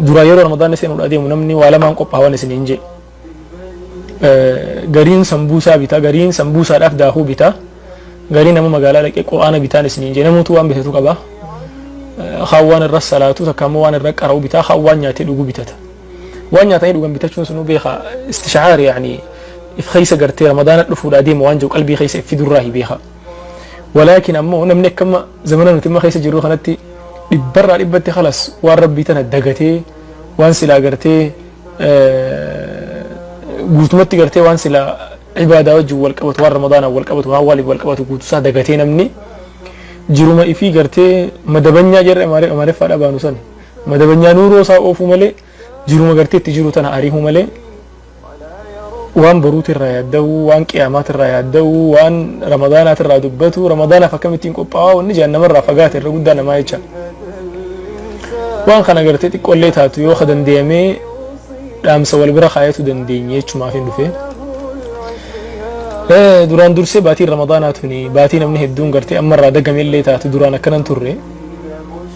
Duraan yeroo Ramadaanni seenuudha deemu namni waa lamaan qophaawan isiniin jee. Gariin sambuusaa bita, gariin sambuusaadhaaf daakuu bita, gariin ammoo magaalaa dhaqee qur'aana bitaan isiniin jee. Namuutu waan bitatu qaba. Kaan waan irra salaatu takka ammoo waan irra qara'u bita, kaan waan nyaatee dhugu bitata. Waan nyaatanii dhugan bitachuun sunuu beeka istishaar yaani if keessa gartee Ramadaana dhufuudha deema waan jiru qalbii keessa if fidurraa hi beeka. Walaakin ammoo namni akkama zamana nuti amma keessa jirru kanatti dhibbarraa dhibbatti kalas waan rabbii tana dagatee waan silaa gartee guutumatti gartee waan silaa ibaadaa wajjin wal qabatu waan ramadaanaan wal qabatu waan waliif wal qabatu guutusaa dagatee namni jiruma ifii gartee madabanyaa jedhe amaareffaadha baanu san madabanyaa nuuroo isaa oofuu malee jiruma gartee itti jiru tana ariihuu malee waan boruutirraa yaadda'uu, waan qiyaamaatirraa yaadda'uu, waan ramadaanaatirraa dubbatu, ramadaanaaf akkamittiin qophaa'aa wanni jedhan namarraa fagaate irra guddaa namaa jecha. Waan kana gartee xiqqoollee taatu yoo ka danda'amee dhaamsa wal bira kaayatu dandeenye jechumaaf hin dhufe. Duraan dursee baatiin ramadaanaa tuni baatii namni hedduun gartee ammarraa dagamellee taatu duraan akkanan turre.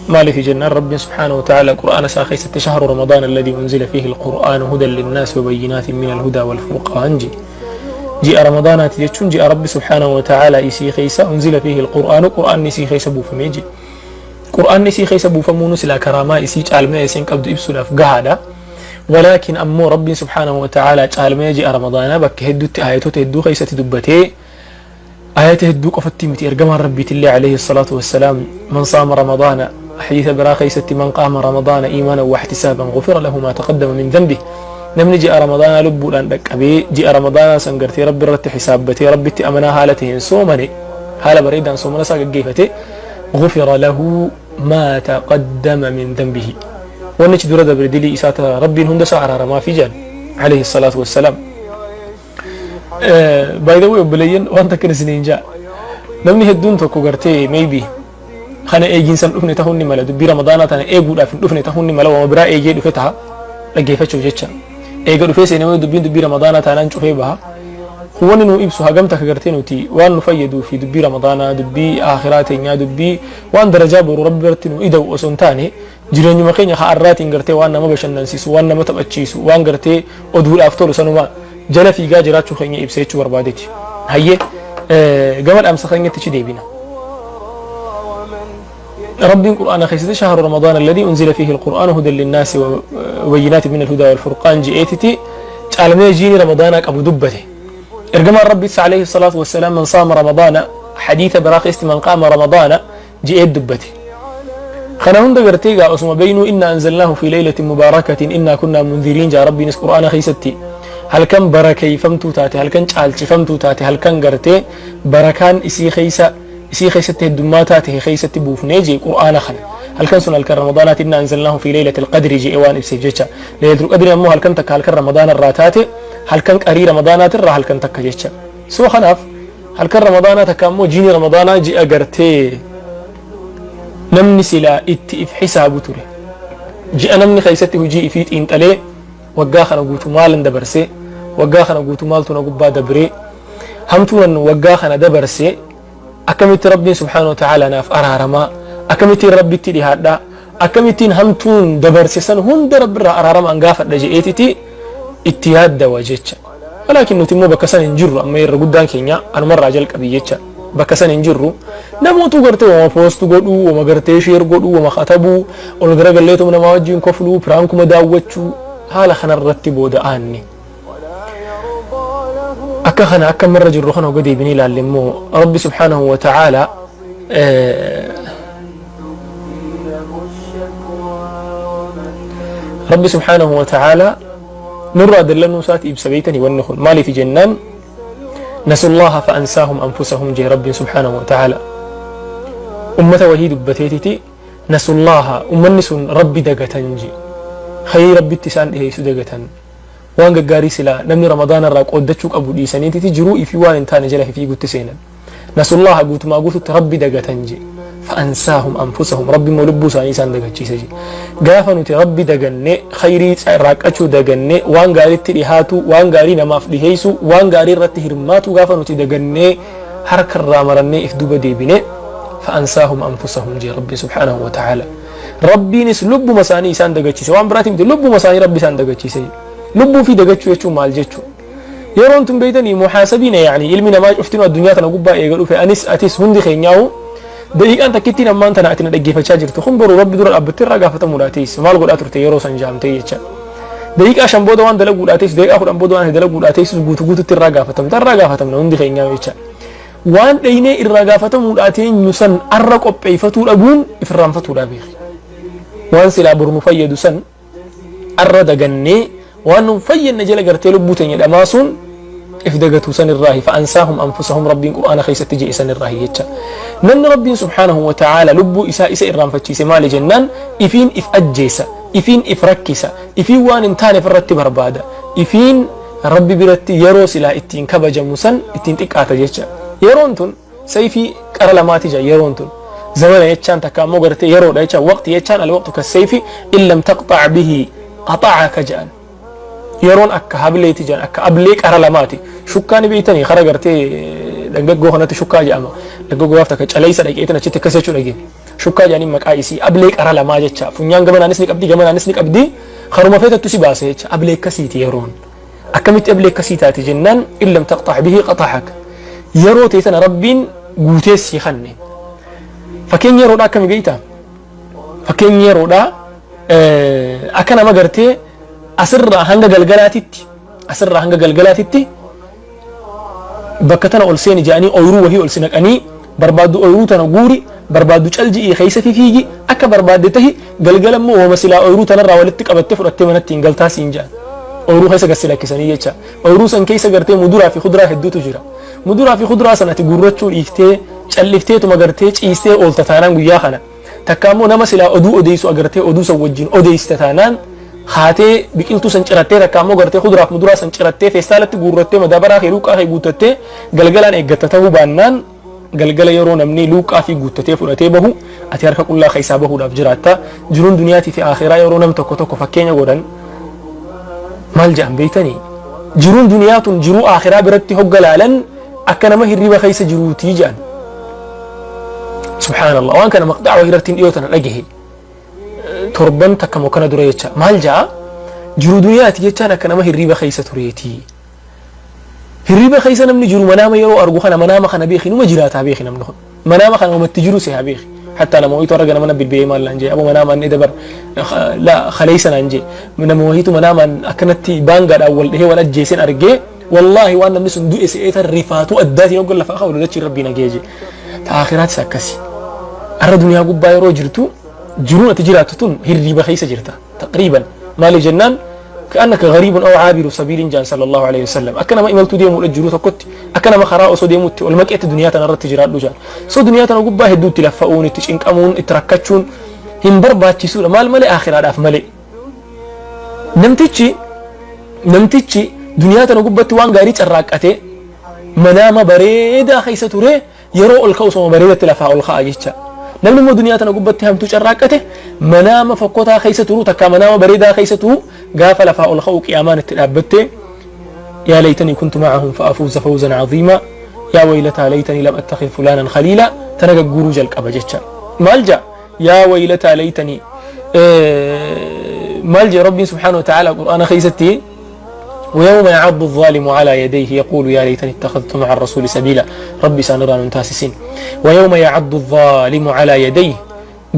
Maaliif jennaan Rabbiin subhaanahu wa ta'aala Qur'aana isaa keessatti shahru Ramadaan alladhii unzila fiihi al-Qur'aanu hudan linnaasi wa bayyinaatin min al-hudaa wal furqaan jedhe. Ji'a Ramadaanaati jechuun ji'a Rabbi subhaanahu wa ta'aala isii keessa unzila fiihi al-Qur'aanu Qur'aanni isii keessa buufamee jedhe. Qur'aanni isii keessa buufamuun silaa karaamaa isii caalmaya isiin qabdu ibsuudhaaf gahaadha. Walaakin ammoo Rabbiin subhaanahu wa ta'aala caalmaya ji'a Ramadaanaa bakka hedduutti aayatoota hedduu keessatti dubbatee Aayata hedduu qofatti miti ergamaan Rabbiitillee alayhi salaatu wassalaam man saama ramadaana hadiisa biraa keessatti man qaama ramadaana iimaanan wahtisaaban gufira lahu maa taqaddama min dhanbih namni ji'a ramadaanaa lubbuudhaan dhaqqabee ji'a ramadaanaa san gartee Rabbi irratti hisaabbatee Rabbitti amanaa haala taheen soomane haala bareedaan soomana isaa gaggeeffate gufira lahu maa taqaddama min dhanbihi wannichi dura dabre dilii isaa ta Rabbiin hunda isaa araaramaafii jedhan alayhi salaatu wassalaam. By the way obboleeyyan waan takkan isiniin jaa namni hedduun tokko gartee maybe kana eegiinsan dhufne ta'uun ni mala dubbii ramadaanaa tana eeguudhaaf hin dhufne ta'uun ni mala wama biraa eegee dhufe taha dhaggeeffachuuf jecha eega dhufee seenee dubbiin dubbii ramadaanaa taanaan cufee baha wanni nu ibsu hagam takka gartee nuti waan nu fayyaduu fi dubbii ramadaanaa dubbii akhiraa teenyaa dubbii waan darajaa boru rabbi biratti nu ida'u osoo hin taane Jireenyuma keenya ka arraatiin gartee waan nama bashannansiisu, waan nama taphachiisu, waan gartee oduudhaaf tolu sanuma jala fiigaa jiraachuu keenya ibsa jechuu barbaadeti. Hayyee gama dhaamsa keenyatti achi deebina. Rabbiin Qur'aana keessatti shahru Ramadaan alladhii unzila fiihi al-Qur'aanu hudan linnaasi wa bayyinaatin min al-hudaa wal furqaan je'eetiti caalmee jiini Ramadaanaa qabu dubbate. Ergamaan Rabbiitis alayhi salaatu wassalaam man saama Ramadaana hadiisa biraa keessatti man qaama Ramadaana je'ee dubbate. Kana hunda gartee egaa osuma beeynuu innaa anzalnaahu fi laylatin mubaarakatin innaa kunnaa munziriin jaa Rabbiinis Qur'aana keessatti halkan barakeeyfamtuu taate halkan caalchifamtuu taate halkan gartee barakaan isii keessa isii keessatti heddummaataa tahe keessatti buufnee jee Qur'aana kana halkan sun halkan Ramadaanaati innaa anzalnaahu fi laylatil qadri je'ee waan ibseef jecha laylatul qadri ammoo halkan takka halkan Ramadaana irraa taate halkan qarii Ramadaanaatirraa halkan takka jecha so kanaaf Halkan Ramadaanaa takka ammoo jiini Ramadaanaa ji'a gartee namni silaa itti if xisaabu ture. Ji'a namni keessatti hujii ifii xiinxalee waggaa kana guutuu maalan dabarse, waggaa kana guutuu maaltu na gubbaa dabree, hamtuunan waggaa kana dabarse akkamitti Rabbiin subhaanahu wa ta'aalaa naaf araaramaa, akkamittiin Rabbitti dhihaadha, akkamittiin hamtuun dabarse san hunda Rabbirraa araaramaan gaafadha je'eetiti itti yaaddawa jecha. Walaakin nuti immoo bakka san hin jirru amma irra guddaan keenya anumarraa jalqabi jecha bakka san hin jirru namootu gartee wama poost godhuu wama gartee sheer godhuu wama katabuu ol garagalleetuma namaa wajjin kofluu piraankuma daawwachuu haala kanarratti booda aanne. Akka kana akka marra jirru kana oga deebinee ilaalle immoo Rabbi subhaanahu wa ta'aala Rabbi subhaanahu wa ta'aala nurraa dallanuu isaati ibsa beeytanii wanni kun maaliif jennaan nasullaha fa ansaahum anfusahum jee rabbiin subhaanahu wa ta'aala ummata wahii dubbateetiti nasullaha ummanni sun rabbi dagatan jee khayrii rabbitti isaan dhiheessu dagatan waan gaggaarii silaa namni ramadaana irraa qooddachuu qabu dhiisaniititi jiruu ifii waan hin taane jala fiigutti seenan Nasullaaha guutumaa guututti Rabbi dagatan je. Fa'ansaahum anfusahum Rabbi immoo lubbuu isaanii isaan dagachiise je. Gaafa nuti Rabbi daganne khayrii carraaqqachuu daganne waan gaariitti dhihaatuu waan gaarii namaaf dhiheessuu waan gaarii irratti hirmaatuu gaafa nuti dagannee harka irraa marannee if duba deebine fa'ansaahum anfusahum je Rabbi subhaanahu wa ta'aala. Rabbiinis lubbuma isaanii isaan dagachiise. Waan biraatii miti, lubbuma isaanii Rabbi isaan dagachiise. Lubbuu fi dagachuu jechuun maal jechuu? Yeroon tun beeytanii muhaasabiina, yaani ilmi namaa cuftinuu addunyaa tana gubbaa eega dhufe, anis atis hundi keenyaa'u, daqiiqaan takkittiin ammaan tana ati na dhaggeeffachaa jirtu kun boru Rabbi dura dhaabbattee irraa gaafatamuudhaa teessi. Maal godhaa turte yeroo san jaamtee jecha. Daqiiqaa 5 booda waan dalaguudhaa teessu, daqiiqaa 10 booda waan dalaguudhaa teessus guutu guututti irraa gaafatamta, irraa gaafatamna hundi keenyaa jecha. Waan dhaynee irraa gaafatamuudhaa teenyu san arra qopheeffatuu dhabuun ifirraanfatuudhaa beeki. Waan silaa boru nu fayyadu san arra dagannee waan nu fayyadne jala gartee lubbuu teenya dhamaasuun if dagatuu san irraahi. Fa'ansaahum anfusahum Rabbiin Qur'aana keessatti je'e san irraahi jecha. Namni Rabbiin subhaanahu wa ta'aala lubbuu isaa isa irraanfachiise maali jennaan, ifiin if ajjeesa, ifiin if rakkisa, ifiin waan hin taane irratti barbaada, ifiin Rabbi biratti yeroo silaa ittiin kabajamu san ittiin xiqqaata jecha. Yeroon tun sayfii qara lamaati jira. Yeroon tun zamana jechaan takka ammoo gartee yeroodha jecha, waqti jechaan, alwaqtu kassayfi in lam taqxac bihi qaxacaka jedhan. Yeroon akka hableeti jedhan, akka ablee qara lamaati. Shukkaa ni beeytanii, kara gartee dhangaggoo kanatti shukkaa jedhama. Dhangaggoo gaaf takka caleessa dhaqeetin achitti akkas jechuu dhageen. Shukkaa jedhanii maqaa isii, ablee qara lamaa jecha. Funyaan gamanaanis ni qabdi, gamanaanis ni qabdi, karuma feetattu si baasa jecha. Ablee akkasiiti yeroon. Akkamitti ablee akkasii taate jennaan, in lam taqxac bihi qaxacak. Yeroo ta'e tana Rabbiin guutee sii kanne. Fakkeenya yeroodhaa akkami beeyta? Fakkeenya yeroodhaa akka nama gartee asirraa hanga galgalaatitti, asirraa hanga galgalaatitti bakka tana ol seeni jedhanii ooyiruu wahii ol si naqanii, barbaaddu ooyiruu tana guuri, barbaaddu calji'ii keessa fifiigi, akka barbaadde tahi, galgala immoo wama silaa ooyiruu tanarraa walitti qabattee fudhattee manatti hin galtaa siin jedhan. Ooyiruu keessa gad si lakkisanii jecha. Ooyiruu san keessa gartee muduraa fi kuduraa hedduutu jira. Muduraa fi kuduraa san ati guurrachuu dhiiftee callifteetuma gartee ciistee oolta taanaan guyyaa kana, takka ammoo nama silaa oduu odeessu agartee oduu san wajjin odeessita taanaan, haatee biqiltuu san cirattee, takka ammoo gartee kuduraaf muduraa san cirattee feestaalatti guurrattee madaabaraa kee luuqaa kee guuttattee galgalaan eeggatta ta'uu baannaan, galgala yeroo namni luuqaa fi guuttatee fudhatee bahu ati harka qullaa keessaa bahuudhaaf jiraatta. Jiruun duniyaatii fi akhiraa yeroo nam tokko tokko fakkeenya godhan maal jedhan beeytanii? Jiruun duniyaa tun jiruu akhiraa biratti hogga laalan akka nama hirriba keessa jiruutii jedhan. Subhaanallah, waan kana maqxaa wahii irratti dhiyoo tana dhagahe, torban takka moo kana dura jecha. Maal ja'a? Jiruu duniyaati jechaan akka nama hirriba keessa tureetii. Hirriba keessa namni jiru manaama yeroo argu kana, manaama kana beeki numa jiraataa beeki. Namni kun manaama kana namatti jiru si haa beeki. Hatta nama wayitu arga nama bilbilee maal naan jee, abo manaamaan ni dabar la kaleessa naan jee, nama wayitu manaamaan akkanatti baangaadhaan wal dhahee wal ajjeesen argee, wallaahi waan namni sun du'e se'eeta rifaatuu addaatiin hoggan lafaa qabu lolachiin Rabbii nagee jee. Ta akhiraatis akkasi. Arra duniyaa gubbaa yeroo jirtu, jiruun ati jiraattu tun hirriba keessa jirta taqriiban. Maali jennaan, ka'annaka gariibun aw caabiru sabiilin jaan sallallahu alaihi wasallam. Akka nama imaltuu deemuudha jiru tokkotti, akka nama karaa osoo deemuutti ol maqeetti duniyaa tana irratti jiraadhu jaan. So duniyaa tana gubbaa hedduu itti laffa'uun, itti cinqamuun, itti rakkachuun hin barbaachisuudha. Maal malee? Akhiraadhaaf malee. Namtichi duniyaa tana gubbatti waan gaarii carraaqqate manaama bareedaa keessa ture, yeroo ol ka'u soma bareedatti lafaa ol ka'a jecha. Namni immoo duniyaa tana gubbatti hamtuu carraaqqate manaama fokkotaa keessa turu takka manaama bareedaa keessa turu, gaafa lafaa ol ka'u qiyaamaan itti dhaabbatte, yaa laytanii kuntu ma'ahum fa'afuuza fawzan caziimaa, yaa waylataa laytanii lam attakhidh fulaanan khaliila tana gagguuruu jalqaba jecha. Maal ja'a? Yaa waylataa laytanii, maal jee Rabbiin subhaanahu wa ta'ala Qur'aana keessatti? ويوم يعض الظالم على يديه يقول يا ليتني اتخذت مع الرسول سبيلا. ربي سانران تاسسين. ويوم يعض الظالم على يديه،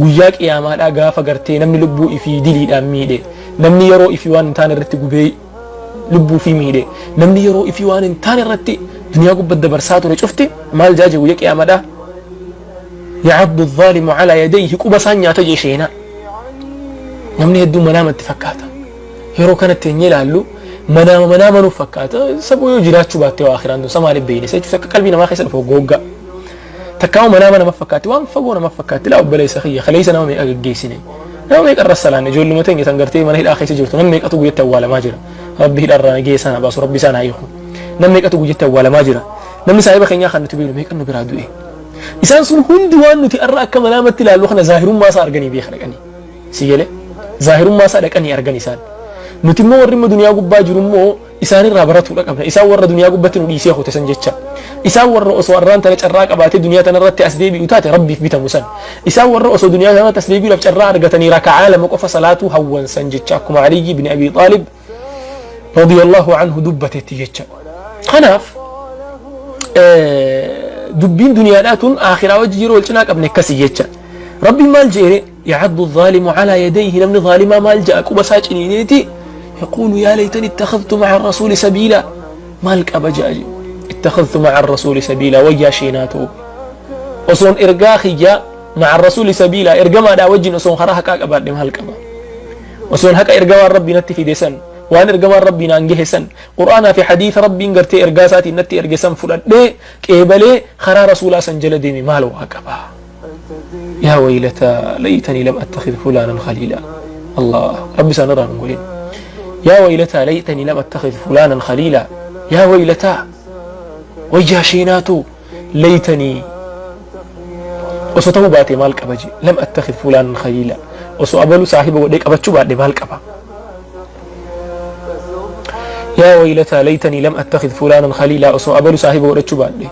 guyyaa qiyaamaadhaa gaafa gartee namni lubbuu ifii diliidhaan miidhe, namni yeroo ifii waan hin taane irratti gubee lubbuu fi miidhe, namni yeroo ifii waan hin taane irratti duniyaa gubbatti dabarsaa ture cufti maal jaaje guyyaa qiyaamaadhaa? يعض الظالم على يديه, quba isaan nyaata jee. Sheenaa namni hedduun manaamatti fakkaata. Yeroo kanatti eenyee ilaallu manaama manaama nuuf fakkaata. Saboo yoo jiraachuu baattee waa akhiraan tun samaaliif beeyne jechuun akka qalbii namaa keessa dhufu goggaa takkaa'u manaama nama fakkaatti, waan fagoo nama fakkaatti. Laa obboleessa kiyya, kaleessa nama meeqa geggeessine? Nama meeqa irra salaanne? Ijoolluma teenya tan gartee mana hidhaa keessa jirtu nama meeqatu guyyatti awwaalamaa jira? Rabbi hidharraa nagee isaan haa baasu, Rabbi isaan haa hiiku. Nama meeqatu guyyatti awwaalamaa jira? Namni saahiba keenyaa kan nuti beeknu meeqan nu biraa du'e? Isaan sun hundi waan nuti arra akka manaamatti ilaallu kana zaahirummaa isaa arganii beeka dhaqanii. Si galee? Zaahirummaa isaa dhaqanii argan isaan. Nuti immoo warri immoo duniyaa gubbaa jiru immoo Isaanirraa baratuudha qabna. Isaan warra duniyaa gubbatti nu dhiisee kute san jecha. Isaan warra osoo arraan tana carraa qabaatee duniyaa tanarratti as deebi'u taate Rabbiif bitamu san. Isaan warra osoo duniyaa tanarratti as deebi'uudhaaf carraa argatanii raka'aa lama qofa salaatuu hawwan san jecha akkuma Aliyyi ibn Abi Xaalib radiyallahu anhu dubbatetti jecha. Kanaaf dubbiin duniyaadhaa tun akhiraa wajji yeroo wal cinaa qabne akkasii jecha. Rabbiin maal je'ere? Yacaddu zaalimu calaa yadayhi, namni zaalimaa maal je'a? Quba isaa ciniineeti, yaquulu yaa laytani ittakhadhtu maca rasuuli sabiila, maal qaba je'a, ittakhadhtu maca rasuuli sabiila, wayyaa sheenaa ta'u osoon ergaa kiyya maca rasuuli sabiila, ergamaadhaa wajjin osoon karaa haqaa qabaadhe, maal qaba osoon haqa ergamaan Rabbii natti fide san, waan ergamaan Rabbii naan gahe san, Qur'aanaa fi hadiisa Rabbiin gartee ergaa isaatiin natti erge san fudhadhee qeebalee karaa rasuulaa san jala deeme, maal waa qaba? Yaa waylataa laytanii lam attakhidh fulaanan khaliila. Allah Rabbi isaan irraa nun godhin. Yaa waylataa laytanii lam attakhidh fulaanan khaliila, yaa waylataa, wayyaa sheenaatu, laytanii, osoo ta'uu baate maal qaba je, lam attakhidh fulaanan khaliila, osoo abalu saahiba godhee qabachuu baadhe maal qaba? Yaa waylataa laytanii lam attakhidh fulaanan khaliila, osoo abalu saahiba godhachuu baadhe,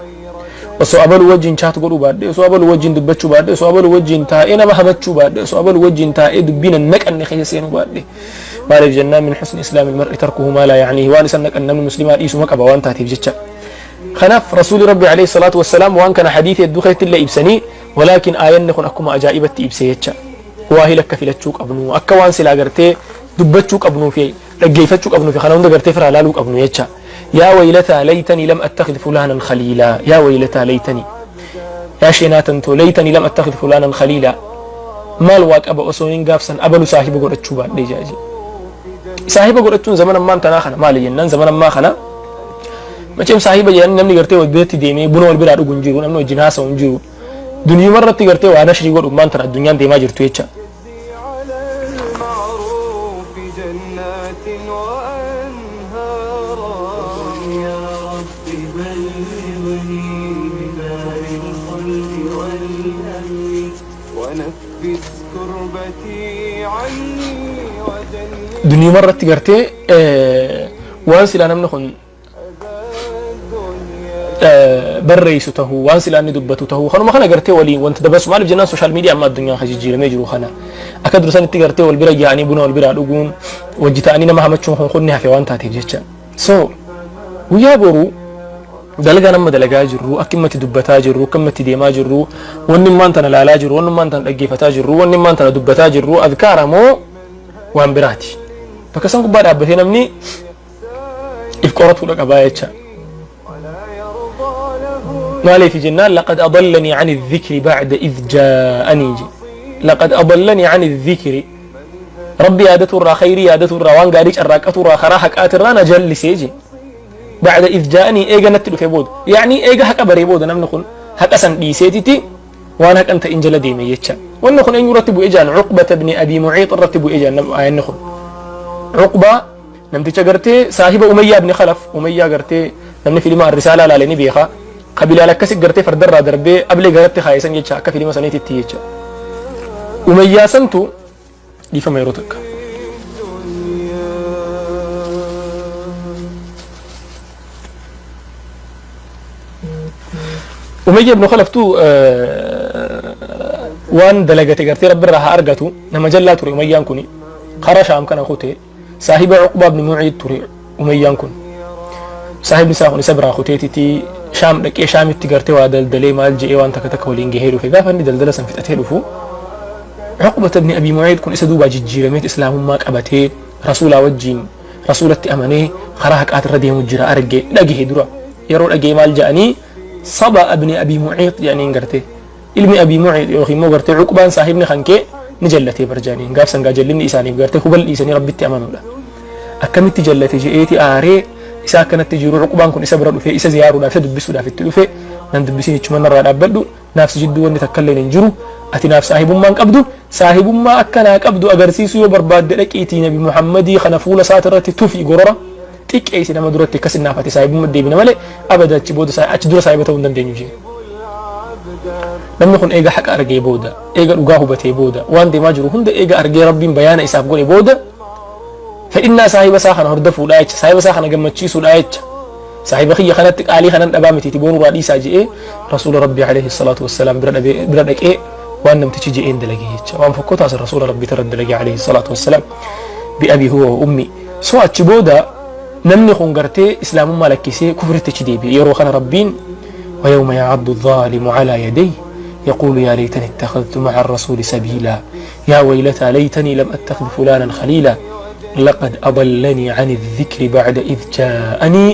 osoo abalu wajjin chat godhuu baadhe, osoo abalu wajjin dubbachuu baadhe, osoo abalu wajjin taa'ee nama hamachuu baadhe, osoo abalu wajjin taa'ee dubbii nan naqanne keessa seenuu baadhe. Maaliif jennaan, min husni islaami almar'i tarkuhu maa laa ya'niihi, waan isan naqan namni muslimaa dhiisuma qaba waan taateef jecha. Kanaaf Rasuuli Rabbi alayhi salaatu wassalaam waan kana hadiisa hedduu keessatti illee ibsanii, walaakin aayanni kun akkuma ajaa'ibatti ibse jecha. Waahila akka filachuu qabnu, akka waan silaa gartee dubbachuu qabnuu fi dhaggeeffachuu qabnuu fi kana hunda gartee firaa laaluu qabnu jecha. Yaa waylataa laytanii lam attakhidh fulaanan khaliilaa, yaa waylataa laytanii, yaa sheenaa tantoo, laytanii lam attakhidh fulaanan khaliilaa, maal waa qaba osoo hin gaafsan abalu saahiba godhachuu baadhee jaaji. Saahiba godhachuun zaman ammaan tanaa kana maali jennaan, zaman ammaa kana maceem saahiba jedhanii namni gartee wal biratti deemee buna wal biraa dhugu hin jiru, namni wajjin haasa'u hin jiru, duniyuma irratti gartee waa nashrii godhu ammaan tana addunyaan deemaa jirtu jecha. على المعروف جنات وأنهارا. يا رب بلغني بدار الخلد والأمن ونفس كربتي عني وجنبني Duniyuma irratti gartee waan silaa namni kun barreessu tahuu, waan silaa inni dubbatu tahuu, kanuma kana gartee waliin wanta dabarsu. Maaliif jennaan, social media amma addunyaa kan jijjiiramee jiru kana akka dura sanitti gartee wal bira yaa'anii buna wal biraa dhuguun, wajji ta'anii nama hamachuun kun kunni hafe waan taateef jecha. So guyyaa boruu dalagaa nama dalagaa jirru, akka immatti dubbataa jirru, akka immatti deemaa jirru, wanni immaan tana laalaa jirru, wanni immaan tana dhaggeeffataa jirru, wanni immaan tana dubbataa jirru adkaara moo waan biraati? Bakka san gubbaa dhaabbatee namni if qoratuudha qabaa jecha. Maaliif jennaan, laqad adallanii ani dhikri ba'da idh jaa'anii je. Laqad adallanii ani dhikri, Rabbi yaadatu irraa, khayrii yaadatu irraa, waan gaarii carraaqqatu irraa, karaa haqaatirraa na jallisee je, ba'da idh jaa'anii, eega natti dhufe booda, yaa'ni eega haqa baree booda, namni kun haqa san dhiiseetiti waan haqan ta'in jala deeme jecha. Wanni kun eenyu irratti bu'e jaan? Cuqbata ibni Abi Muciix irratti bu'e jaan aayanni kun. Cuqbaa namticha gartee saahiba Umayyaa ibni Khalaf. Umayyaa gartee namni filima Arrisaalaa laale ni beeka, ka Bilaal akkasi gartee fardarraa darbee ablee garatti kaayesan jecha, akka filima saniititti jecha. Umayyaa santu, dhiifama yeroo takka. Umayya ibn Khalaftu waan dalagate gartee Rabbi irraa haa argatu, nama jallaa ture. Umayyaan kuni kara Shaam kana kute, saahiba Uqbaa ibn Muciid ture. Umayyaan kun saahibni isaa kun isa biraa kuteetiti Shaam dhaqee, Shaamitti gartee waa daldalee, maal je'ee, waan takka takka waliin gahee dhufe. Gaafa inni daldala san fixatee dhufu, Uqbata ibn Abi Muciid kun isa duubaa jijjiirameet islaamummaa qabatee, rasuulaa wajjiin rasuulatti amanee karaa haqaatirra deemu jira arge, dhagahe. Dura yeroo dhagahe maal jedhanii? Saba ibn Abi Muciid jedhaniin. Gartee ilmi Abi Muciid yookiin immoo gartee Uqbaan saahibni kan kee ni jallatee bar jedhaniin. Gaaf sangaa jallinni isaaniif gartee hubal dhiisanii Rabbitti amanuudha. Akkamitti jallate je'eeti aaree. Isa akkanatti jiru Uqbaan kun isa bira dhufee, isa ziyaaruudhaaf, isa dubbisuudhaaf itti dhufe. Nan dubbisiin, ichuma narraa dhaabbadhu, naaf si jidduu wanni takka illee hin jiru, ati naaf saahibummaan qabdu, saahibummaa akka naa qabdu agarsiisuu yoo barbaadde dhaqiitii Nabi Muhammadii kana fuula isaati irratti tufi, gorora xiqqeessi nama duratti, akkas naaf ati saahibummaa deebina malee abada achi booda achi dura saahiba ta'uu hin dandeenyu jee. Namni kun eega haqa argee booda, eega dhugaa hubatee booda, waan deemaa jiru hunda eega argee Rabbiin bayaana isaaf godhe booda, Fedhinnaa saahiba isaa kana hordofuudhaa jecha, saahiba isaa kana gammachiisuudhaa jecha, saahiba kiyya kanatti qaalii kanan dhabaa mitiiti boonuraa dhiisaa je'ee Rasuula Rabbii alayhi salaatu wassalaam bira dhabee bira dhaqee waan namtichi je'een dalage jecha. Waan fokkotaa san Rasuula Rabbii irra dalage alayhi salaatu wassalaam, bi'abii huwa wa ummi. So achi booda namni kun gartee islaamummaa lakkisee kufritti achi deebi'e. Yeroo kana Rabbiin ويوم يعض الظالم على يديه يقول يا ليتني اتخذت مع الرسول سبيلا يا ويلتى ليتني لم أتخذ فلانا خليلا لقد أضلني عن الذكر بعد إذ جاءني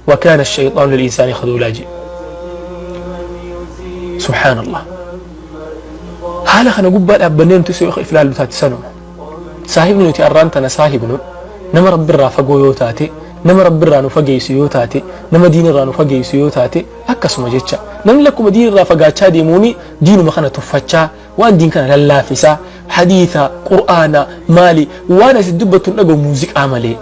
وكان الشيطان للإنسان خذولا. جئ سبحان الله. Haala kana gubbaa dhaabbannee nuti yoo if ilaallu taate, sanuma saahibni nuti arraan tana saahibnu nama Rabbirraa fagoo yoo taate, nama Rabbirraa nu fageessu yoo taate, nama diinirraa nu fageessu yoo taate, akkasuma jecha namni lakkuma diinirraa fagaachaa deemuuni diinuma kana tuffachaa, waan diin kana lallaafisaa, hadiisa, qur'aana maali waan asi dubbattu hin dhaga'u, muuziqaa malee,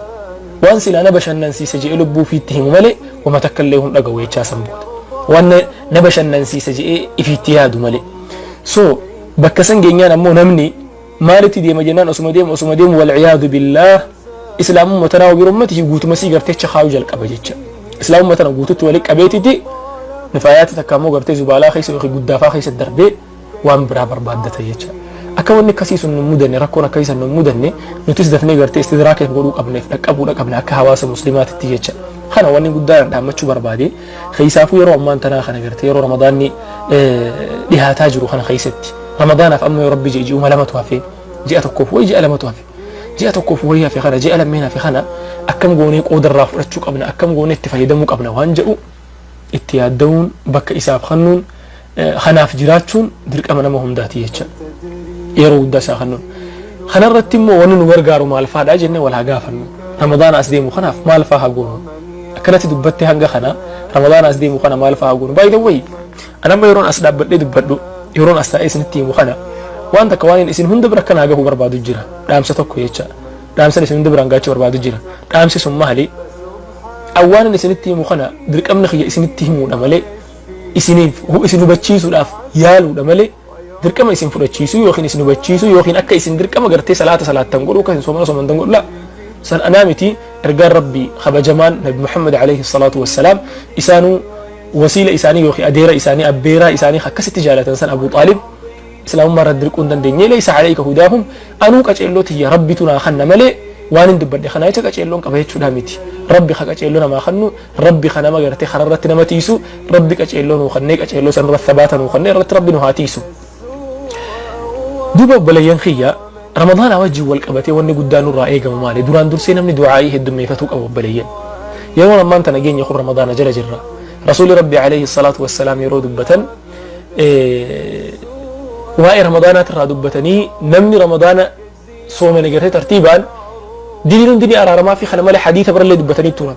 waan silaa na bashannansiisa jedhee lubbuu ofiitti himu malee wama takka illee hin dhaga'u jechaa. San booda waan na bashannansiisa jedhee ifiitti yaadu malee. So bakka san geenyaan ammoo namni maalitti deema jennaan, osuma deemu osuma deemu, والعياذ بالله, islaamummaa tanaa birummati guutuma sii garteecha kaayuu jalqaba jecha. Islaamummaa tana guututti walitti qabeetiti nifaayaati takka ammoo gartee zubaalaa keessa yookiin guddaafaa keessa darbee waan biraa barbaaddata jecha. Akka wanni akkasii sun nu mudanne, rakkoon akkasii sun nu mudanne, nutis dafnee gartee istidraakeef godhuu qabneef dhaqqabuudha qabna akka hawaasa muslimaatitti jecha. Kana wanni guddaan dhaammachuu barbaade, keessaafuu yeroo ammaan tanaa kana gartee yeroo Ramadaanni dhihaataa jiru kana keessatti, Ramadaanaaf amma yoo Rabbi ji'uma lamatu hafe, ji'a tokkoof wayi ji'a lamatu hafe, ji'a tokkoof wayii hafe kana, ji'a lammeen hafe kana akkam goonee qoodarraa fudhachuu qabna, akkam goonee itti fayyadamuu qabna waan jedhu itti yaadda'uun, bakka isaaf kennuun, kanaaf jiraachuun dirqama nama hundaati jecha, yeroo guddaa isaa kennuun. Kanarratti immoo wanni nu gargaaru maal faadha jennee wal haa gaafannu. Ramadaana as deemu kanaaf maal faa haa goonu? Akkanatti dubbatte hanga kana, Ramadaana as deemu kana maal faa haa goonu? By the way, anamma yeroon as dhaabbadhee dubbadhu, yeroon as taa'ee isinitti himu kana, waan takka waan isin hunda bira akkanaa gahuu barbaadu jira, dhaamsa tokko jecha. Dhaamsa isin hunda biraan gaachuu barbaadu jira. Dhaamsi sun maali? Awwaanin isinitti himu kana dirqamni kiyya isinitti himuudha malee, isiniif isin hubachiisuudhaaf yaaluudha malee, dirqama isin fudhachiisuu yookiin isin hubachiisuu yookiin akka isin dirqama gartee salaata salaattan godhuu, akka isin soomana soomantan godhu la san anaa miti. Ergaan Rabbii kabajamaan Nabi Muhammad alayhi salaatu wassalaam isaanuu wasiila isaanii yookiin adeera isaanii, abbeeraa isaanii akkasitti jaalatan san, Abu Xaalib, islaamummaa irratti dirquu hin dandeenye. ليس عليك هداهم, anuu qaceelloo tiyya Rabbitu naa kanna malee waan hin dubbadhe kana jecha qaceelloon qaba jechuudha miti. Rabbi ka qaceelloo namaa kannu, Rabbi ka nama gartee karaa irratti nama tiisu, Rabbi qaceelloo nuu kannee, qaceelloo san irratti sabaata nuu kannee irratti Rabbi nu haa tiisu. Duuba obboleeyyan kiyya, Ramadaanaa wajjin wal qabatee wanni guddaan nurraa eegamu maali? Duraan dursee namni du'aa'ii heddummeeffatuu qaba obboleeyyan. Yeroon ammaan tana geenye kun Ramadaana jala jirra. Rasuulli Rabbi alayhi salaatu wassalaam yeroo dubbatan, waa'ee Ramadaanaatirraa dubbatanii, namni Ramadaana soomane gartee tartiibaan diliin hundi ni araaramaa fi kana malee hadiisa birallee dubbatanii turan.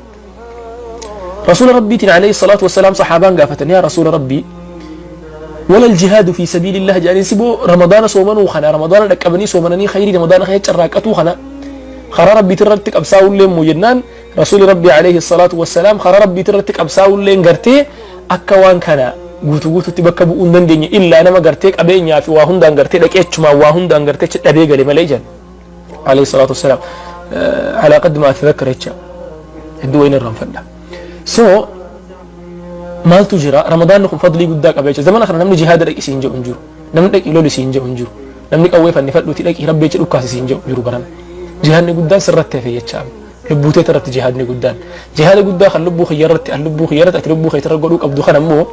Rasuula Rabbiitiin alayhi salaatu wassalaam sahaabaan gaafatan, "Yaa Rasuula Rabbii, ولا الجهاد في سبيل الله?" jedhanii. Siboo Ramadaana soomanuu kana, Ramadaana dhaqqabanii soomananii khayrii Ramadaana keessa carraaqatuu kana, karaa Rabbiitti irratti qabsaa'ullee immoo jennaan, Rasuuli Rabbii alayhi salaatu wassalaam karaa Rabbiitti irratti qabsaa'ullee gartee akka waan kana guutuu guututti bakka bu'uu hin dandeenye, illaa nama gartee qabeenyaa fi waa hundaan gartee dhaqee achumaan waa hundaan gartee achi dhabee gale malee jedhan alayhi salaatu wassalaam, على قد ما أتذكر jecha, hedduu wayin irraanfadha. So maaltu jira? Ramadaanni kun fadlii guddaa qaba jecha. Zamana kana namni jihaada dhaqi siin jedhu hin jiru, namni dhaqi loli siin jedhu hin jiru, namni qawwee fannifadhuuti dhaqi Rabbi jecha dhukkaasi siin jedhu jiru. Baran jihaadni guddaan sirratti hafe jecha, lubbuu teet irratti jihaadni guddaan, jihaada guddaa kan lubbuu kiyya irratti, an lubbuu kiyya irratti, ati lubbuu keetirra irra godhuu qabdu kan ammoo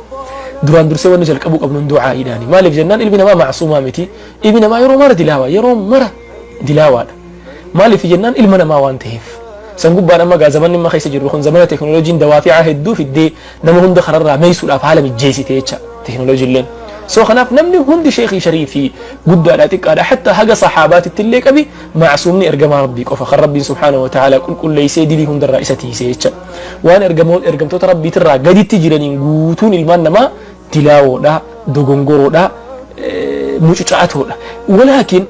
duraan dursee wanni jalqabuu qabnu du'aa'iidhaani. Maaliif jennaan, ilmi namaa macsuumaa miti. Ilmi namaa yeroo mara dilaawaa, yeroo mara dilaawaadha. Maaliif jennaan, ilma namaa waan ta'eef. San gubbaan amma gaa zamanni amma keessa jirru kun zamana teekinooloojiin dawaafi'aa hedduu fiddee nama hunda kararraa meeysuudhaaf haala mijjeessite jecha teekinooloojiilleen. So kanaaf namni hundi, sheekii shariifii, guddaadha xiqqaadha, hatta haga saxaabaatitti illee qabi, macsuumni ergamaa Rabbii qofa, kan Rabbiin subhaanahu wa ta'ala qulqulleessee dilii hundarraa isa tiisee jecha. Waan ergamtoota Rabbiitirraa gaditti jiraniin guutuun ilmaan namaa dilaawoodha, dogongoroodha, mucucaatoodha. Walaakin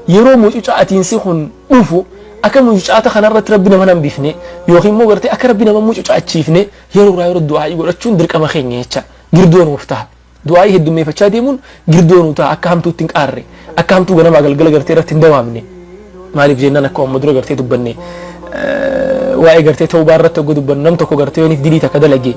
yeroo mucucaatiinsi kun dhufu, akka mucucaata kanarratti Rabbi nama hambifne yookiin immoo gartee akka Rabbi nama mucucaachiifne yeroo irraa yeroo du'aa'ii godhachuun dirqama keenya jecha. Girdoo nuuf ta'a. Du'aa'ii heddummeeffachaa deemuun girdoo nuu ta'a, akka hamtuutti hin qaarre, akka hamtuu ganamaa galgala gartee irratti hin dawaamne. Maaliif jennaan, akka amma dura gartee dubbanne, Waa'ee gartee tawbaa irratti hogga dubbannu, nam tokko gartee yooniif dilii takka dalage,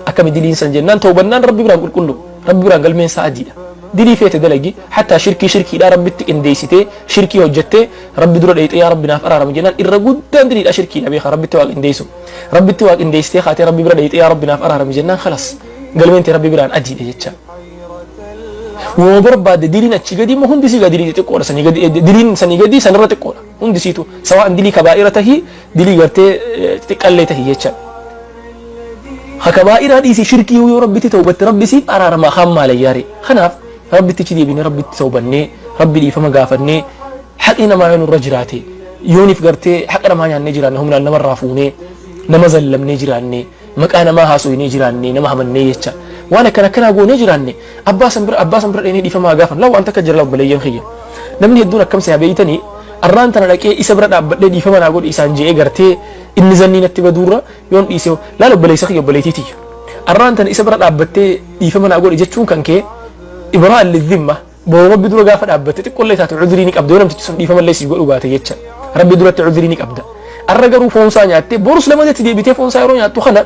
akkami diliin san jennaan, tawbannaan Rabbi biraan qulqullu, Rabbi biraan galmeen isaa adiidha. Dilii feete dalagi, hattaa shirkii, shirkiidhaa Rabbitti qindeessitee shirkii hojjettee Rabbi dura dheeyxee "Yaa Rabbi, naaf araarami" jennaan, irra guddaan diliidha shirkiidha beeka, Rabbitti waa qindeessu. Rabbitti waa qindeessitee kaatee Rabbi bira dheeyxee "Yaa Rabbi, naaf araarami" jennaan, khalas, galmeen tee Rabbi biraan adiidha jecha. Wama barbaadde diliin achi gadi immoo hundi sii dilii xixiqqoodha. Sanii gadi diliin sanii gadi sanirra xiqqoodha hundi siitu, sawaan dilii kabaa'ira tahii, dilii gartee xixiqqallee tahii jecha. Ha kabaa'iraa dhiisii, shirkii yoo Rabbitti tawbatte Rabbi siif araarama. Kaan maalayyaare? Kanaaf Rabbitti achi deebinee, Rabbitti tawbannee, Rabbi dhiifama gaafannee, haqni namaa yoo nurra jiraate, yooniif gartee haqa namaa nyaannee jiraanne, humnaan namarraa fuunee, nama zallamnee jiraanne, maqaa namaa haasofnee jiraanne, nama hamannee jecha, waan akkana akkanaa goonee jiraanne, abbaa san bira dheenee dhiifamaa gaafan. Laa, waan takka jira, obboleeyyan kiyya. Namni hedduun akkam si'a beeytanii? Arraan tana dhaqee isa bira dhaabbadhee "Dhiifama naa godhi" isaan je'ee gartee inni zannii natti baduurra yoon dhiise. Laal obboleessa kiyya, obboleettii tiyya, arraan tana isa bira dhaabbattee "Dhiifama naa godhi" jechuun kan kee ibraan lidhimma. Boroo Rabbi dura gaafa dhaabbatte xiqqollee taate cudrii ni qabda. Yoo namtichi sun dhiifamallee si godhu baate jecha, Rabbi duratti cudrii ni qabda. Arra garuu foonsaa nyaattee borus lamadatti deebitee foonsaa yeroo nyaattu kana,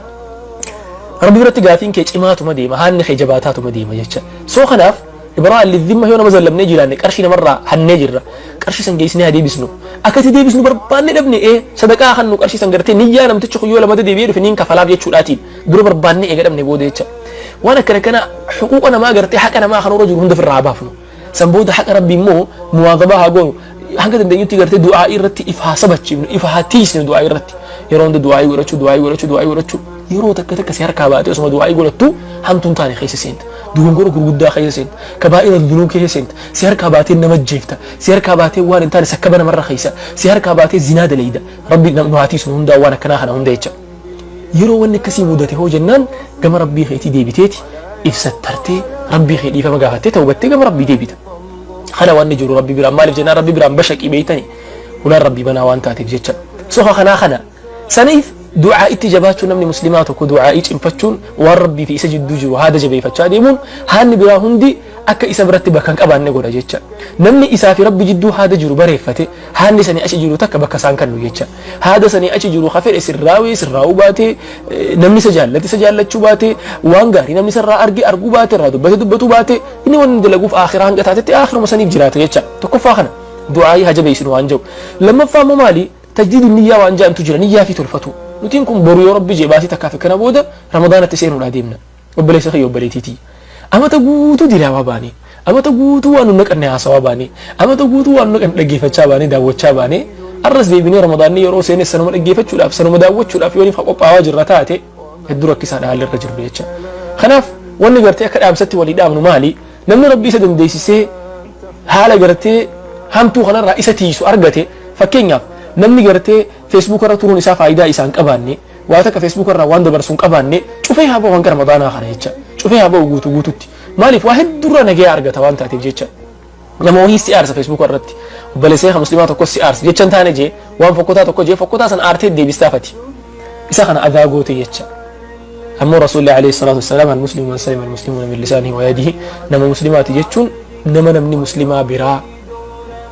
Rabbi biratti gaafiin kee cimaatuma deema, haanni kee jabaataatuma deema jecha. Soo kanaaf ibraan lidhimma, yoo nama zallamnee jiraanne, qarshii namarraa hannee jirra, qarshii san geessinee haa deebisnu. Akkatti deebisnu barbaanne dhabne, sadaqaa hannu qarshii san, gartee niyyaa namtichi kun yoo lamata deebi'ee dhufe niin kafalaaf jechuudhaatiin dura barbaanne eega dhabne booda jecha. Waan akkana kana xuquuqa namaa gartee haqa namaa kan irra jiru hunda ofirraa haa baafnu. San booda haqa Rabbii immoo muwaazabaa haa goonu. Hanga dandeenyutti gartee du'aa irratti if haa sabachiifnu, if haa tiisnu. Du'aa irratti yeroo hunda du'aa godhachuu, du'aa godhachuu, du'aa godhachuu. Yeroo takka takka si harkaa baatee osuma du'aa godhattu hamtuun taane keessa seenta, dogongora gurguddaa keessa seenta, kabaa'ira dunuu keessa seenta. Si harkaa baatee nama jeefta, si harkaa baatee waan hin taane sakkaba namarra keessa, si harkaa baatee zinaa dalayda. Rabbi nu haa tiisnu hundaa waan akkanaa kana hunda jecha. Yeroo wanni akkasii mudate hoo jennaan, gama Rabbii keetii deebiteeti ibsattartee, Rabbii kee dhiifama gaafattee, tawbattee gama Rabbii deebita. Kana wanni jiru Rabbi biraan. Maaliif jennaan, Rabbi biraan bashaqii beeytani, hulaan Rabbii banaa waan taateef jecha. Sofa kanaa kana saniif du'aa itti jabaachuu, namni muslimaa tokko du'aa'ii cimfachuun, waan Rabbii fi isa jidduu jiru haada jabeeffachaa deemuun, haanni biraa hundi akka isa biratti bakka hin qabaanne godha jecha. Namni isaa fi Rabbi jidduu haada jiru bareeffate, haanni sanii achi jiru takka bakka isaan kannu jecha. Haada sanii achi jiru ka fedhe sirraawee sirraa'uu baatee, namni isa jaallate isa jaallachuu baatee, waan gaarii namni isarraa arge arguu baate, irraa dubbate dubbatuu baate, inni wanni dalaguuf akhiraa hanga taatetti akhiruma saniif jiraata jecha. Tokkoffaa kana du'aa'ii haa jabeessinu waan jedhu. Lammaffaa immoo maali? Tajdiidu niyyaa waan jedhamtu jira, niyyaa fi tolfatu. Nutiin kun boru yoo Rabbi jee baasii takkaa fi kana booda Ramadaanatti seenuudhaa deemna. Obboleessa kiyya, obboleettiitii, amata guutuu dilaawaa baanee, amata guutuu waan nu naqanne haasawaa baanee, amata guutuu waan nu naqanne dhaggeeffachaa baanee, daawwachaa baanee, arras deebinee Ramadaanni yeroo seene sanuma dhaggeeffachuudhaaf, sanuma daawwachuudhaaf yooniif qophaawaa jirra taate, hedduu rakkisaadha haalli irra jirru jecha. Kanaaf wanni gartee akka dhaamsatti walii dhaamnu maali? Namni Rabbi isa dandeessisee haala gartee hamtuu kanarraa isa tiisu argate, fakkeenyaaf namni gartee Facebook irra turuun isaa faayidaa isaan qabaanne, waa takka Facebook irraa waan dabarsu hin qabaanne, cufee haa ba'u hanga Ramadaanaa kana jecha. Cufee haa ba'u guutuu guututti. Maaliif? Waa hedduurraa nagaya argata waan taateef jecha. Nama wahii si aarsa Facebook irratti, obboleessa kee muslimaa tokko si aarsa jecha hin taane jee, waan fokkotaa tokko jee, fokkotaa san aartee deebistaafati isa kana adaa goote jecha. Ammoo Rasuulli alayhi salaatu wassalaam, "Al-muslimu man salima al-muslimuuna min lisaanihi wa yadihi." Nama muslimaati jechuun nama namni muslimaa biraa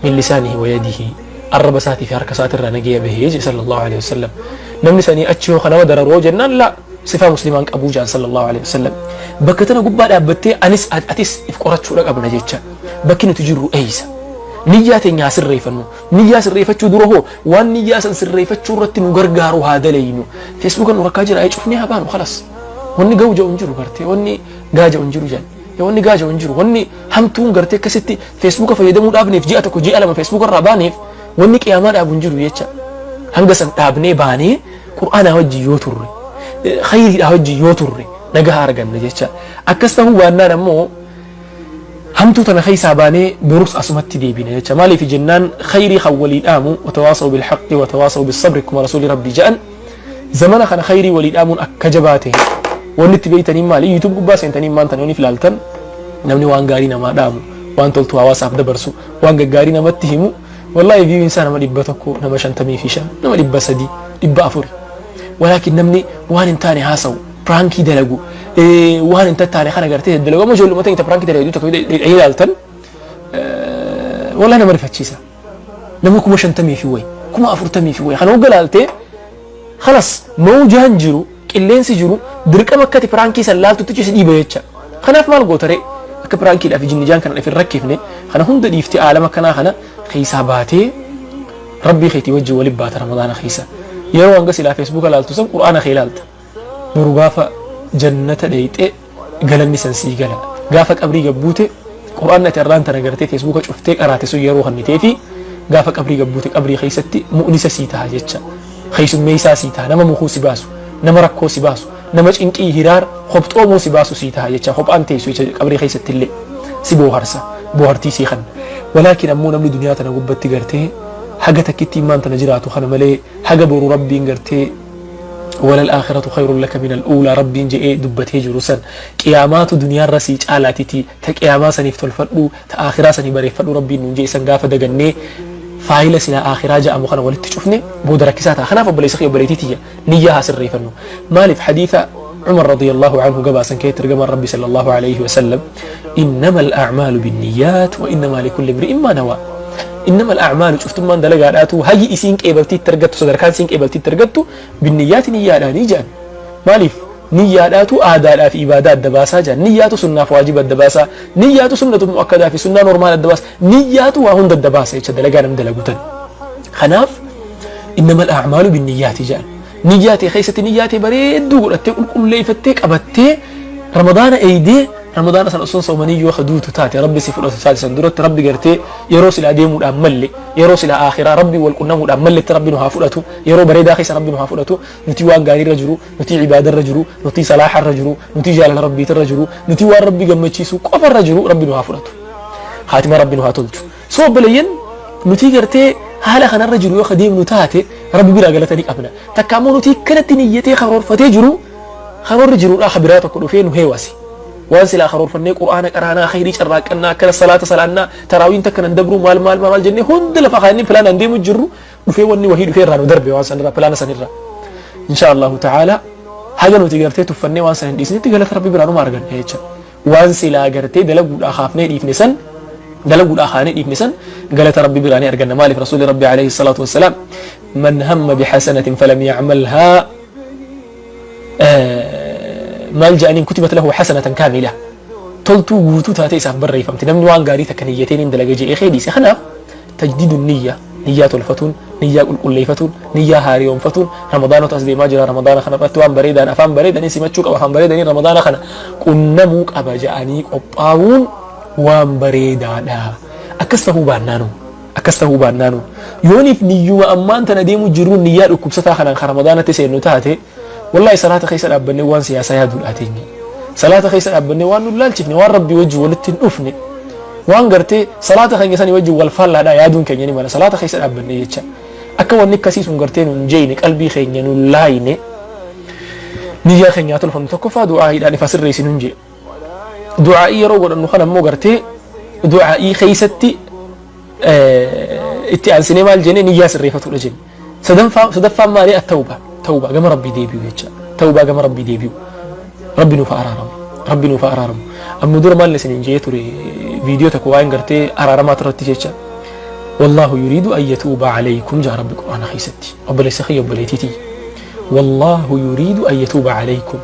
min lisaanihi wa yadihi, arraba isaatii fi harka isaatirraa nagaya bahee je sallallahu alayhi wasallam. Namni sanii achi yoo kanama dararoo jennaan, la sifaa muslimaan qabuu jaan sallallahu alayhi wasallam. Bakka tana gubbaa dhaabbattee anis atis if qorachuudha qabna jecha. Bakki nuti jirru eeysa? Niyyaa teenya haa sirreeffannu. Niyyaa sirreeffachuu dura hoo, waan niyyaa san sirreeffachuu irratti nu gargaaru haa dalaynu. Facebooka nu rakkaa jira, cufnee haa baanu, khalas. Wanni ga'u jedhu hin jiru gartee, wanni gaa jedhu hin jiru jedhan. Wanni gaa jedhu hin jiru. Wanni hamtuun gartee akkasitti Facebooka fayyadamuu dhaabneef, ji'a 1, ji'a 2 Facebooka irraa baaneef, wanni qiyaamaa dhaabu hin jiru jecha. Hanga san dhaabnee baanee Qur'aanaa wajjin yoo turre, khayriidhaa wajjin yoo turre, nagaa arganna jecha. Akkas ta'uu baannaan ammoo hamtuu tana keessaa baanee borus asumatti deebina jecha. Maaliif jennaan, khayrii kan walii dhaamu, "Watawaasaw bilhaqqi watawaasaw bisabri", akkuma Rasuulli Rabbii jedhan. Zamana kana khayrii walii dhaamuun akka jabaa ta'e wanni itti beeytanii maali? YouTube gubbaa seentanii maan tan yooniif ilaaltan, namni waan gaarii namaa dhaamu, waan toltu hawaasaaf dabarsu, waan gaggaarii namatti himu, wallahi viewiin isaa nama 100, nama 55, nama 300, 400. Walaakin namni waan hin taane haasawu, prankii dalagu, waan hin tattaane kana gartee dalagu, amma ijoolluma ta'e prankii dalagu tokko ilaaltan, wallahi nama rifachiisa. Nama 50,000 fi wayi, 40,000 fi wayi kana hogga ilaalte. Khalas, mawjaan jiru, qilleensi jiru dirqama akka ati piraankii san laaltutti si dhiiba jecha. Kanaaf maal goota ree? Akka piraankiidhaaf jinnijaan kana if hin rakkifne, kana hunda dhiiftee aalama kanaa kana keessaa baatee Rabbii keetii wajjin waliin baata Ramadaana keessa. Yeroo hanga silaa Feesbuuka laaltu san Qur'aana kee laalta. Boru gaafa jannata dheeyxe galanni san sii gala. Gaafa qabrii gad buute Qur'aanni ati arraan tana gartee Feesbuuka cuftee qaraate sun yeroo kanniteefi gaafa qabrii gad buute qabrii keessatti mu'nisa sii taha jecha. Keessummeessaa sii taha, nama mukuu si baasu, nama rakkoo si baasu, nama cinqii hiraar hobxoomuu si baasu sii taha jecha. Kophaan teessu jecha, qabrii keessatti illee si booharsa, boohartii sii kanna. Walaakin ammoo namni duniyaa tana gubbatti gartee haga takkitti immaan tana jiraatu kana malee, haga boru Rabbiin gartee walal aakhiratu khayrun laka minal uulaa Rabbiin je'ee dubbatee jiru san, qiyaamaatu duniyaarra sii caalaatiti, ta qiyaamaa saniif tolfadhu, ta aakhiraa sanii bareeffadhu Rabbiin nuun je'e san gaafa dagannee faayila silaa aakhiraa ja'amu kana walitti cufne, booda rakkisaa ta'a. Kanaaf obboleessa kiyya, obboleettii tiyya, niyyaa haa sirreeffannu. Maaliif? Hadiisa Umar radiyallahu anhu gabaasan keessatti ergamaan Rabbi sallallahu alayhi wa sallam, innamal a'maalu binniyyaat wa innamaa likulli imri'in maa nawaa. Innamal a'maalu, cuftummaan dalagaadhaatu, hagi isiin qeebaltii itti argattu, sadarkaan isiin qeebaltii itti argattu, binniyyaati, niyyaadhaanii jedhan. Maaliif? Niyyaadhaatu aadaadhaa fi ibaadaa adda baasaa jedhan. Niyyaatu sunnaaf waajiba adda baasaa, niyyaatu sunnatu mu'akkadaa fi sunnaa normaal adda baasa, niyyaatu waa hunda adda baasa jecha dalagaa nam dalagu tan. Kanaaf innamal a'maalu binniyyaati jedhan. Niyyaa tee keessatti niyyaa tee bareedduu godhattee, qulqulleeffattee, qabattee Ramadaana eeydee, Ramadaana san osoo soomanii yoo ka duutu taate, Rabbi si fudhatu taate, san duratti Rabbi gartee yeroo silaa deemuudhaan malle, yeroo silaa aakhiraa Rabbi wal qunnamuudhaan malletti Rabbi nu haa fudhatu, yeroo bareedaa keessa Rabbi nu haa fudhatu. Nuti waan gaariirra jiru, nuti ibaadarra jiru, nuti salaaharra jiru, nuti jaalala Rabbiitirra jiru, nuti waan Rabbi gammachiisu qofarra jiru, Rabbi nu haa fudhatu, haatima Rabbi nu haa tolchu. So obboleeyyan, nuti gartee haala kanarra jiru yoo ka deemnu taate, Rabbi biraa galata ni qabna. Takka ammoo nuti kanatti niyyatee karoorfatee jiru, karoorri jiruudha ka biraa tokko dhufee nu heewasi. Waan silaa karoorfannee Qur'aana qaraanaa, khayrii carraaqqannaa, akkana salaata salaannaa, taraawiin takka nan dabruu, maal maal maal jennee hunda lafa kaannee pilaanaan deemu jirru, dhufee wanni wahii dhufee irraa nu darbe waan sanirraa, pilaana sanirraa. Insha Allahu ta'ala, haga nuti gartee tuffannee waan san hin dhiisnetti galata Rabbi biraa numa arganna jecha. Waan silaa gartee dalaguudhaa kaafnee dhiifne san, dalaguudhaa kaanee dhiifne san, galata Rabbi biraa ni arganna. Maaliif? Rasuulli Rabbi alayhi salaatu wassalaam, man hamma bihasanatin falam yacmalhaa, maal jedhaniin, kutibat lahu hasanatan kaamila, toltuu guutuu taatee isaaf barreeffamte, namni waan gaarii takka niyyateen hin dalaga je'ee kee dhiise. Kanaaf tajdiidu niyya, niyyaa tolfatuun, niyyaa qulqulleeffatuun, niyyaa haariyoomfatuun, Ramadaanota as deemaa jira, Ramadaana kana irratti waan bareedaan, afaan bareedaniin simachuu qaba, afaan bareedaniin Ramadaana kana qunnamuu qaba ja'anii qophaa'uun waan bareedaadha. Akkas ta'uu baannaanu, akkas ta'uu baannaanu, yooniif niyyuma ammaan tana deemu jirruun niyyaa dhukkubsataa kanaan kan Ramadaanatti seennu taate, wallahi salaata keessa dhaabbannee waan siyaasaa yaaduudhaa teenye, salaata keessa dhaabbannee waan nu laalchifne, waan Rabbii wajjin walitti hin dhufne, waan gartee salaata keenya sanii wajjin wal faallaadhaa yaaduun keenya ni mala salaata keessa dhaabbannee jecha. Akka wanni akkasii sun gartee nun jeeyne, qalbii keenya nun laayne, niyyaa keenya haa tolfannu. Tokkoffaa du'aa'iidhaan ifa sirreessi nun jee. Du'aa'ii yeroo godhannu kana immoo gartee du'aa'ii keessatti itti aansinee maal jenne? Niyyaa sirreeffatudha jenne. Sadaffaan maali? At-tawba. Tawbaa, gama Rabbii deebi'u jecha. Tawbaa, gama Rabbii deebi'u. Rabbi nuuf araaramu. Rabbi nuuf araaramu. Amma dura maal isiniin jee ture viidiyoo tokko waa'een gartee araaramaa turatti jecha. Wallaahu yuriidu an yatuuba alaykum jaa Rabbi Qur'aana keessatti. Obboleessa kiyya, obboleettii tiyya. Wallaahu yuriidu an yatuuba alaykum.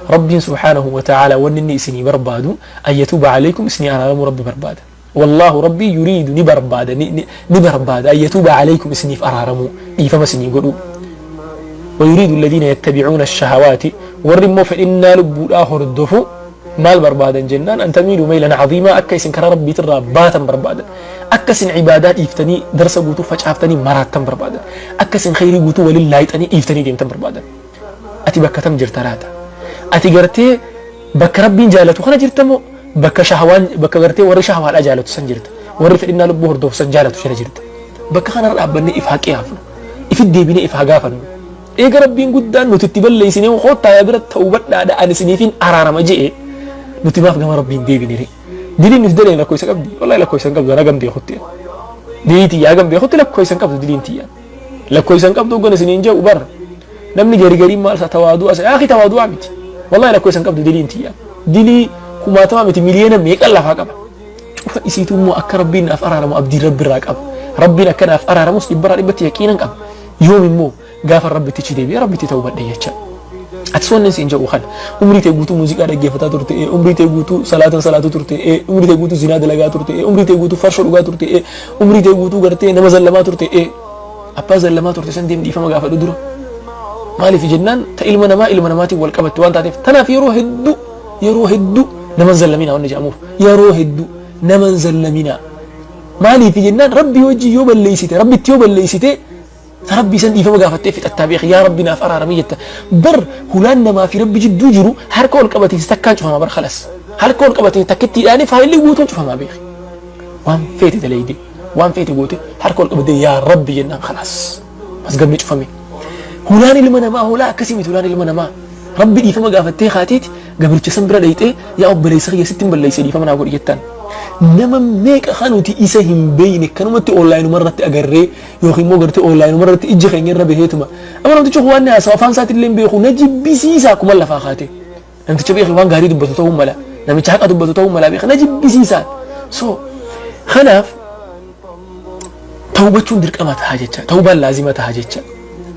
Rabbiin subhaanahu wa ta'ala wanni inni isinii barbaadu, an yatuuba alaykum, isinii araaramuu Rabbi barbaada. Wallaahu, Rabbii, yuriidu, ni barbaada, ni barbaada, an yatuuba alaykum, isiniif araaramuu, dhiifama isinii godhuu. ويريد الذين يتبعون الشهوات، warri immoo fedhinnaa lubbuudhaa hordofu maal barbaadan jennaan, an tamiiluu maylan caziimaa, akka isin karaa Rabbiitirraa baatan barbaadan, akka isin ibaadaa dhiiftanii darsa guutuu facaaftanii maraattan barbaadan, akka isin khayrii guutuu waliin laayixanii dhiiftanii deemtan barbaadan. Ati bakka tam jirta laata? Ati gartee bakka Rabbiin jaalatu kana jirta moo bakka shahawaan, bakka gartee warri shahawaadhaa jaalatu san jirta, warri fedhinnaa lubbuu hordofu san jaalatu jala jirta? Bakka kanarra dhaabbannee if haa qiyaafnu, ifit deebinee if haa gaafannu. Eega Rabbiin guddaan nuti itti balleessinee koottaa yaa bira ta'ubadhaadha, ani isiniifin araarama je'e, nuti maaf gama Rabbiin deebine ree? Diliin nuti daleen lakkoofsa qabdi? Wallahi lakkoofsa hin qabdu. Hagam beekutti dilii tiyya, hagam beekutti lakkoofsa hin qabdu diliin tiyya, lakkoofsa hin qabdu. Hoggan isiniin je'u bar namni gari gariin maal isa tawaadu'a isa yaaqi tawaadu'a miti. Wallahi lakkoofsa hin qabdu diliin tiyya, dilii kumaatama miti, miliyoona meeqan lafaa qaba. Cufa isiitu immoo akka Rabbiin naaf araaramu abdiin Rabbi irraa qaba. Rabbiin akka naaf araaramus dhibbarraa dhibbatti yaqiinan qaba. Yoom immoo? Gaafa Rabbitti deebi'e, Rabbitti tawbadhe jecha. Atis wanni siin jedhu kana: umrii tee guutuu muuziqaa dhaggeeffataa turte, umrii tee guutuu salaatan salaatu turte, umrii tee guutuu zinaa dalagaa turte, umrii tee guutuu farshoo dhugaa turte, umrii tee guutuu gartee nama zallamaa turte. Abbaa zallamaa turte san deem, dhiifama gaafadhu dura. Maaliif jennaan, ta ilma namaa ilma namaatiin wal qabatte waan taateef. Tanaaf yeroo hedduu, yeroo hedduu nama zallaminaa wanni jedhamuuf, yeroo hedduu nama zallaminaa. Maaliif jennaan, Rabbi wajji yoo balleessite, Rabbitti yoo balleessite, Rabbi san dhiifama gaafattee fixattaa beeki. Yaa Rabbi, naaf araaramii jetta. Bar hulaan namaa fi Rabbi jidduu jiru harka ol qabatiin takkaan cufamaa bar. Khalas, harka ol qabatiin takkittiidhaani faayilli guutuun cufamaa beeki. Waan feete dalayde, waan feete goote, harka ol qabatee yaa Rabbi jennaan, khalas, masgabni cufame. Hulaan ilma namaa hulaa akkasii miti. Hulaan ilma namaa, Rabbi dhiifama gaafattee kaateeti gabricha san bira dhayxee, yaa obboleessa kiyya, sitti hin balleessee, dhiifama naa godhi jettaan. Nama meeqa kan nuti isa hin beeyne kanumatti online irratti agarree yookiin immoo gartee online irratti ijji keenya irra baheetuma, amma namtichi kun waan haasawa afaan isaatti illee hin beeku, na jibbisiisa. Akkuma lafaa kaate namticha beeku waan gaarii dubbatu ta'uu mala, namicha haqa dubbatu ta'uu mala, beeku na jibbisiisa. So kanaaf tawbachuun dirqama ta'a jecha, tawbaan laazima ta'a jecha,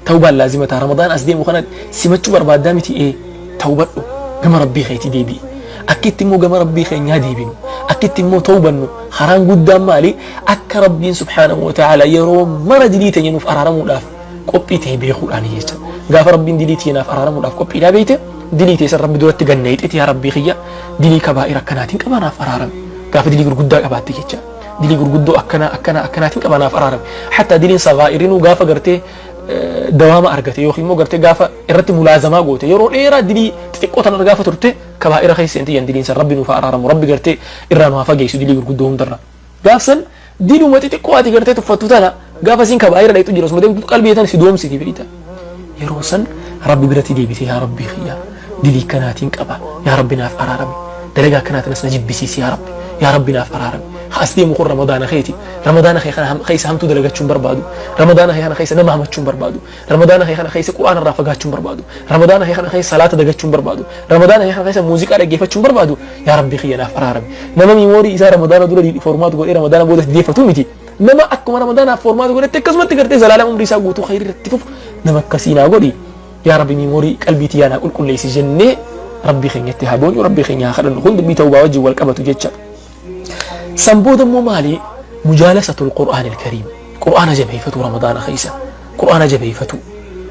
tawbaan laazima ta'a. Ramadaan as deemu kana simachuu barbaaddaa miti? Ee, tawbadhu, gama Rabbii keetii deebi'i. Akka itti immoo gama Rabbii keenyaa deebinu, akka itti immoo tawbannu karaan guddaan maali? Akka Rabbiin subhaanahu wa ta'ala yeroo mara dilii teenya nuuf araaramuudhaaf qophii ta'e beekuudhaan jecha. Gaafa Rabbiin dilii teenyaaf araaramuudhaaf qophiidhaa beeyte, dilii teessan Rabbi duratti ganneexiti, yaa Rabbii kiyya, dilii kabaa'ir akkanaatiin qabanaaf araarame. Gaafa dilii gurguddaa qabaatte jecha, dilii gurguddoo akkana akkana akkanaatiin qabanaaf araarame. Hatta diliin sagaa'irinuu gaafa gartee dawaama argate yookiin immoo gartee gaafa irratti mulaazamaa goote, yeroo dheeraa dilii xixiqqoo tana gaafa turte, kabaa'ira keessa seenti yan diliin san. Rabbi nuuf araaramu, Rabbi gartee irraa nu haa fageessu dilii gurguddoo hundarra. Gaafsan diluma xixiqqoo ati gartee tuffattu tana gaafa isiin kabaa'ira dhayxu jira, osuma deemtu qalbii tan si doomsiti beeyta. Yeroo san Rabbi biratti deebite, yaa Rabbii kiyya, dilii kanaatiin qaba, yaa Rabbi naaf araarami, dalagaa akkanaatiin as na jibbisiisi, yaa Rabbi, yaa Rabbi naaf araarami. As deemu kun Ramadaana keeti. Ramadaana kee kana keessa hamtuu dalagachuun barbaadu, Ramadaana kee kana keessa nama hamachuun barbaadu, Ramadaana kee kana keessa Qur'aana irraa fagaachuun barbaadu, Ramadaana kee kana keessa salaata dagachuun barbaadu, Ramadaana kee kana keessa muuziqaa dhaggeeffachuun barbaadu, yaa Rabbi kiyya naaf araarami. Nama memory isaa Ramadaana dura format godhee Ramadaana booda deeffatu miti. Nama akkuma Ramadaanaaf format godhette akkasumatti gartee zalaalama umrii isaa guutuu khayrii irratti fufu, nama akkasii naa godhi. Yaa Rabbi, memory qalbii tiyyaa naa qulqulleessi jennee Rabbii keenyatti haa boonyu, Rabbii keenya haa kadhannu. Kun dubbii tawbaa wajjin wal qabatu jecha. San booda immoo maali? Mujaalasatul Qur'aan al-Kariim. Qur'aana jabeeffatu Ramadaana keessa. Qur'aana jabeeffatu.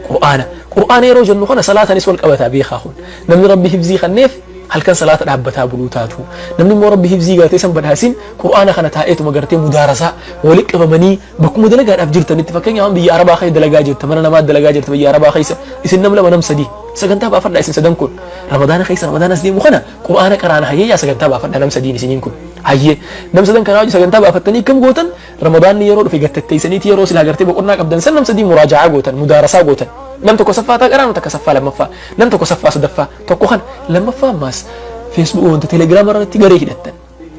Qur'aana. Qur'aana yeroo jennu kana salaatanis wal qabataa beekaa kun. Namni Rabbi hifzii kanneef halkan salaata dhaabbataa buluu taatu. Namni immoo Rabbi hifzii gartee san badhaasin, Qur'aana kana taa'eetuma gartee mudaarasaa walitti qabamanii bakkuma dalagaadhaaf jirtanitti, fakkeenyaaf biyya Arabaa keessa dalagaa jirta, mana namaa dalagaa jirta biyya Arabaa keessa, isin nam lama, nam sadii sagantaa baafadhaa. Isin sadan kun Ramadaana keessa, Ramadaana as deemu kana Qur'aana qaraana hayyee, yaa sagantaa baafadhaa nam sadiin isiniin kun hayyee. Nam sadan kanaa hojii sagantaa baafattanii akkam gootan? Ramadaanni yeroo dhufe gattatteessaniiti yeroo silaa gartee boqonnaa qabdan san nam sadii muraaja'aa gootan, mudaarasaa gootan. Nam tokko saffaa taa qaraanu, takka saffaa lammaffaa, nam tokko saffaa sadaffaa, tokko kan lammaffaa. Ammaas Facebook wanta Telegiraama irratti garee hidhattan.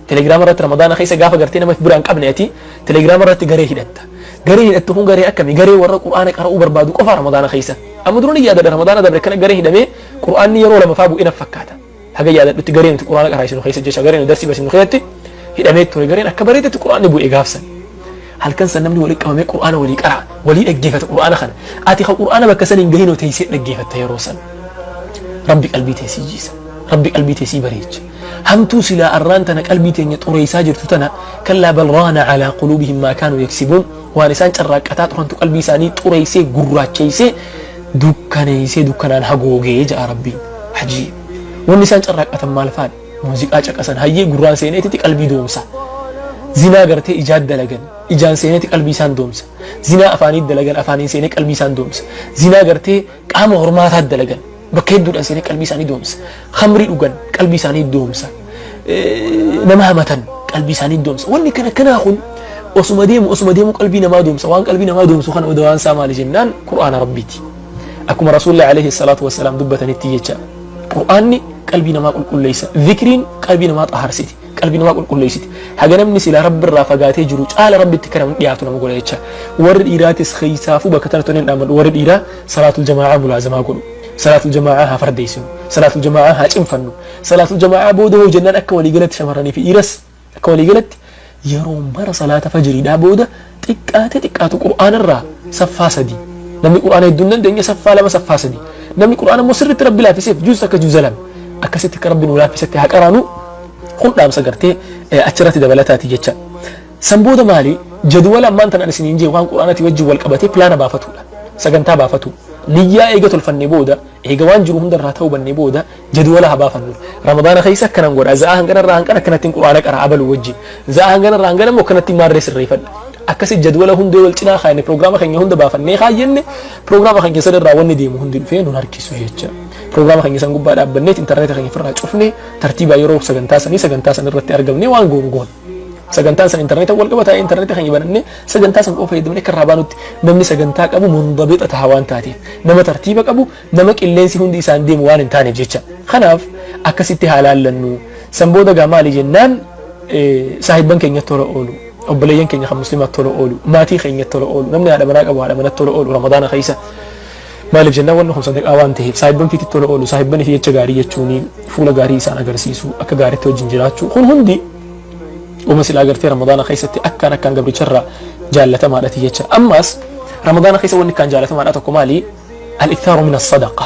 Telegiraama irratti Ramadaana keessa gaafa gartee nama biraan qabne, ati Telegiraama irratti garee hidhatta. Garee hidhattu kun garee akkami? Garee warra Qur'aana qara'uu barbaadu qofa Ramadaana keessa. Amma dura ni yaadadha, Ramadaana dabre kana garee hidhamee Qur'aanni yeroo lamaffaa bu'e naf fakkaata. Haga yaadadhutti garee nuti Qur'aana qaraasinu keessa jecha, garee nuti darsii barsiisnu keessatti hidhamee ture gareen akka bareedetti Qur'aanni bu'e gaafsan. Halkan san namni walii qabamee Qur'aana walii qara'a, walii dhaggeeffata Qur'aana kana. Ati ka Qur'aana bakka san hin gahin teessee dhaggeeffatta yeroo san. Rabbi qalbii teessii jiisa. Rabbi qalbii teessii bareecha. Hamtuu silaa arraan tana qalbii teenya xureessaa jirtu tana, كلا بل ران على قلوبهم ما كانوا يكسبون, waan isaan carraaqqataa turantu qalbii isaanii xureessee, gurraacheessee, dukkaneessee, dukkanaan hagoogee ja'a Rabbiin. Ajiib! Wanni isaan carraaqqatan maal faadha? Muuziqaa caqasan, hayyee, gurraan seeneetitti qalbii doomsa. Zinaa gartee ijaan dalagan, ijaan seeneeti qalbii isaan doomsa. Zinaa afaanii dalagan, afaaniin seenee qalbii isaan doomsa. Zinaa gartee qaama hormaataa dalagan, bakka hedduudhaan seenee qalbii isaanii doomsa. Khamrii dhugan, qalbii isaanii doomsa. Nama hamatan, qalbii isaanii doomsa. Wanni kana kanaa kun osuma deemu, osuma deemu qalbii namaa doomsa. Waan qalbii namaa doomsu kana dawaan isaa maali jennaan, Qur'aana Rabbiiti. Akkuma Rasuulli alayhi salaatu wassalaam dubbatanitti jecha, Qur'aanni qalbii namaa qulqulleessa. Zikriin qalbii namaa xaharsiti, qalbii namaa qulqulleessiti. Haga namni silaa Rabbi irraa fagaatee jiru caala Rabbitti kan namni dhiyaatu nama godha jecha. Warri dhiiraatis keessaafuu bakka tana toniin dhaamadhu, warri dhiiraa salaatul jamaa'aa mulaazamaa godhu. Salaatul jamaa'aa haa fardeessinu, salaatul jamaa'aa haa cimfannu. Salaatul jamaa'aa booda hoo jennaan, akka waliigalatti shamarranii fi dhiiras akka waliigalatti yeroo mara salaata fajriidhaa booda xiqqaate xiqqaatu Qur'aana irraa saffaa 3 Namni Qur'aana hedduu hin dandeenye saffaa lama, saffaa sadi. Namni Qur'aana immoo sirriitti Rabbi laaffiseef juuz takka, juuza lama. Akkasitti akka Rabbi nu laaffisetti haa qaraanu. Kun dhaamsa gartee achirratti dabalataati jecha. San booda maali? Jadwala ammaan tana ani isiniin jee waan Qur'aanati wajjin wal qabatee pilaana baafatuudha. Sagantaa baafatu. Niyyaa eega tolfannee booda, eega waan jiru hunda irraa ta'uu bannee booda, jadwala haa baafannu. Ramadaana keessa akkanan godha. Za'aa hangana irraa hangana akkanattiin Qur'aana qara abalu wajjin. Za'aa hangana irraa hangana immoo akkanattiin maarree sirreeffadha. Akkasi jadwala hundee wal cinaa kaayne, piroogiraama keenya hunda baafannee kaayyenne, piroogiraama keenya san irraa wanni deemu hundi dhufee nun harkisu jecha. Piroogiraama keenya san gubbaa dhaabbanneet intarneeta keenya ofirraa cufnee, tartiibaa yeroo sagantaa sanii sagantaa san irratti argamnee waan goonu goona. Sagantaan san intarneeta wal qaba taa'ee, intarneeta keenya banannee sagantaa san qofa fayyadamnee akka irraa baanutti. Namni sagantaa qabu mundabixa taha waan taateef, nama tartiiba qabu, nama qilleensi hundi isaan deemu waan hin taaneef jecha. Kanaaf akkasitti haa laallannu. San booda gaa maali jennaan, saahibban keenyatti tola oolu, obboleeyyan keenya kan muslimaatti tola oolu, maatii keenyatti tola oolu, namni haadha manaa qabu haadha manatti tola oolu Ramadaana keessa. Maaliif jennaan, wanni kun sadaqaa waan ta'eef. Saahibban fiitti tola oolu, saahibban fi jecha gaarii jechuun, fuula gaarii isaan agarsiisu, akka gaariitti wajjin jiraachuu, kun hundi uma silaa gartee Ramadaana keessatti akkaan akkaan gabricharraa jaallatamaadhati jecha. Ammaas Ramadaana keessa wanni akkaan jaallatamaadha tokko maali? Al-ikthaaru min as-sadaqa,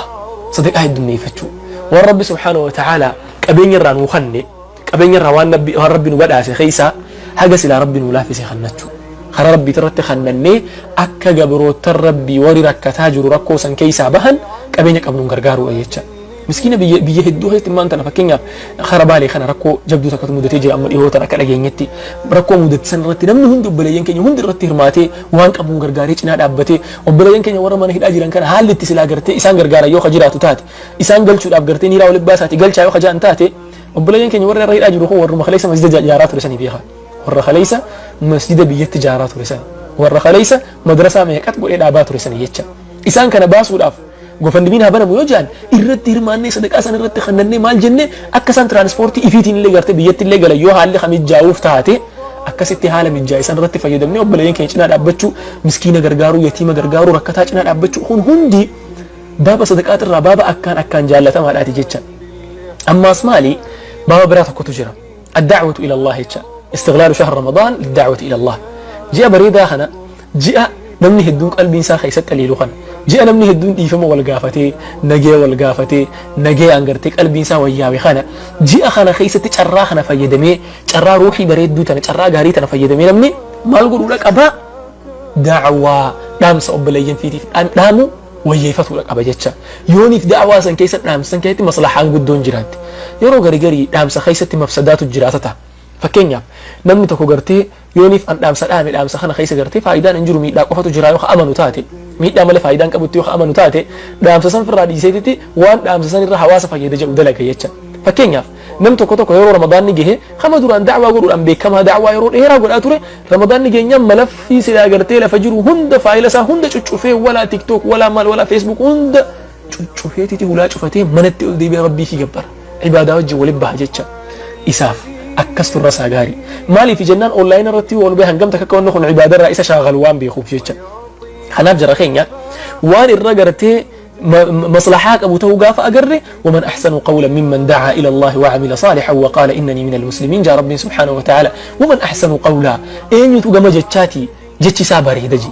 sadaqaa heddummeeffachuu. Waan Rabbi subhaanahu wa ta'aalaa qabeenya irraa nuu kanne, qabeenya irraa waan Rabbi nu badhaase keessaa haga silaa Rabbi nuu laaffise kannachuu. Karaa Rabbiit irratti kannannee, akka gabroottan Rabbii warri rakkataa jiru rakkoo san keessaa bahan qabeenya qabnuun gargaaruudha jecha. Miskiina biyya hedduu keessatti immaan tana, fakkeenyaaf kara Baalee kana rakkoo jabduu takkatu mudatee jira amma dhihoo tana. Akka dhageenyetti rakkoo mudate san irratti namni hundi, obboleeyyan keenya hundi irratti hirmaatee, waan qabuun gargaaree cinaa dhaabbatee, obboleeyyan keenya warra mana hidhaa jiran kana haalli itti silaa gartee isaan gargaaran yoo ka jiraatu taate, isaan galchuudhaaf gartee niiraa walitti baasaati galchaa yoo ka ja'an taate, obboleeyyan keenya warra irra hidhaa jiru kun warruma kaleessa masjida ijaaraa ture sanii beekaa, warra kaleessa masjida biyyatti ijaaraa ture sani, warra kaleessa madrasaa meeqat godhee dhaabaa ture sani jecha. Isaan kana baasuudhaaf GoFundMen haa banamu yoo jedhan, irratti hirmaannee, sadaqaa san irratti kannannee, maal jennee, akka isaan tiraanspoortii ifiitiin illee gartee biyyatti illee galan yoo haalli kan mijaa'uuf taate, akkasitti haala mijaa'e san irratti fayyadamnee obboleeyyan keenya cinaa dhaabbachuu, miskiina gargaaruu, yatiima gargaaruu, rakkataa cinaa dhaabbachuu, kun hundi baaba sadaqaatirraa baaba akkaan akkaan jaallatamaadhaati jecha. Ammaas maali? Baaba biraa tokkotu jira. الدعوة إلى الله jecha. استغلال شهر رمضان للدعوة إلى الله. Ji'a bareedaa kana, ji'a namni hedduun qalbiin isaa keessatti qaliilu kana, ji'a namni hedduun dhiifama wal gaafatee, nagee wal gaafatee, nagee gartee qalbiin isaa wayyaawe kana, ji'a kana keessatti carraa kana fayyadamee, carraa ruuxii bareedduu tana, carraa gaarii tana fayyadamee namni maal godhuudha qabaa? Da'waa, dhaamsa obboleeyyan fiitiif dhaamu wayyeeffatuudha qaba jecha. Yooniif da'waa san keessa, dhaamsa san keessatti maslahaan guddoon jiraatti. Yeroo gari garii dhaamsa keessatti mafsadaatu jiraata ta'a. Fakkeenyaaf namni tokko gartee yooniif an dhaamsa dhaame, dhaamsa kana keessa gartee faayidaan hin jiru, miidhaa qofatu jira yoo amanu taate, miidhaa malee faayidaan qabutti yoo amanu taate, dhaamsa san firraa dhiiseetitti waan dhaamsa san irra hawaasa fayyada jedhu dalaga jecha. Fakkeenyaaf nam tokko tokko yeroo Ramadaanni gahe, kama duraan da'waa godhuudhaan beekamaa, da'waa yeroo dheeraa godhaa ture, Ramadaanni geenyaan malaffii silaa gartee lafa jiru hunda, faayila isaa hunda cuccufee, walaa TikTok, walaa maal, walaa Facebook hunda cuccufeetiti hulaa cufatee manatti ol deebi'ee Rabbii fi gabbara, ibaadaa wajjin waliin baha jecha. Isaaf akkas turra isaa gaarii. Maaliif jennaan, online irratti wal bahe hangam takka akka wanni kun ibaadaa irraa isa shaagalu waan beekuuf jecha. Kanaaf jara keenya, waan irra gartee maslahaa qabu ta'uu gaafa agarre, ومن أحسن قولا ممن دعا إلى الله وعمل صالحا وقال إنني من المسلمين جاء ربي سبحانه وتعالى. ومن أحسن قولا، eenyutu gama jechaati jechi isaa bareeda ji,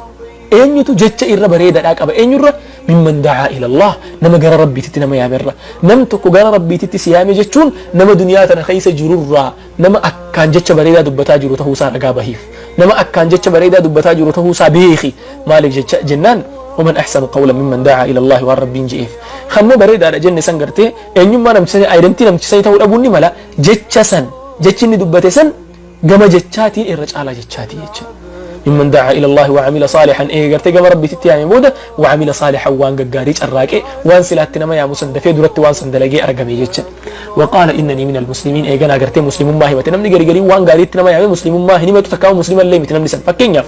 eenyutu jecha irra bareedaadhaa qaba, eenyurra? ممن دعا إلى الله, nama gara Rabbiititti nama yaamerra. Nam tokko gara Rabbiititti si yaame jechuun nama duniyaa tana keessa jirurraa nama akkaan jecha bareedaa dubbataa jiru ta'uusaa ragaa bahiif, nama akkaan jecha bareedaa dubbataa jiru ta'uusaa beeki. Maaliif jecha jennaan, ومن أحسن قولا ممن دعا إلى الله waan Rabbiin je'eef. Kammoo bareedaadha jenne san gartee eenyummaa namticha sanii, identity namticha sanii ta'uu dhabuun ni mala. Jecha san, jechi inni dubbate san gama jechaatiin irra caalaa jechaati jecha. ممن دعا إلى الله وعمل صالحا, ee gartee gama Rabbiitti yaame booda, وعمل صالحا, waan gaggaarii carraaqee, waan silaatti nama yaamu san dafee duratti waan san dalagee argame jecha. وقال إنني من المسلمين, eeganaa gartee muslimummaa himate. Namni gari garii waan gaariitti nama yaame muslimummaa hin himatu, takkaama muslima illee miti namni san. Fakkeenyaaf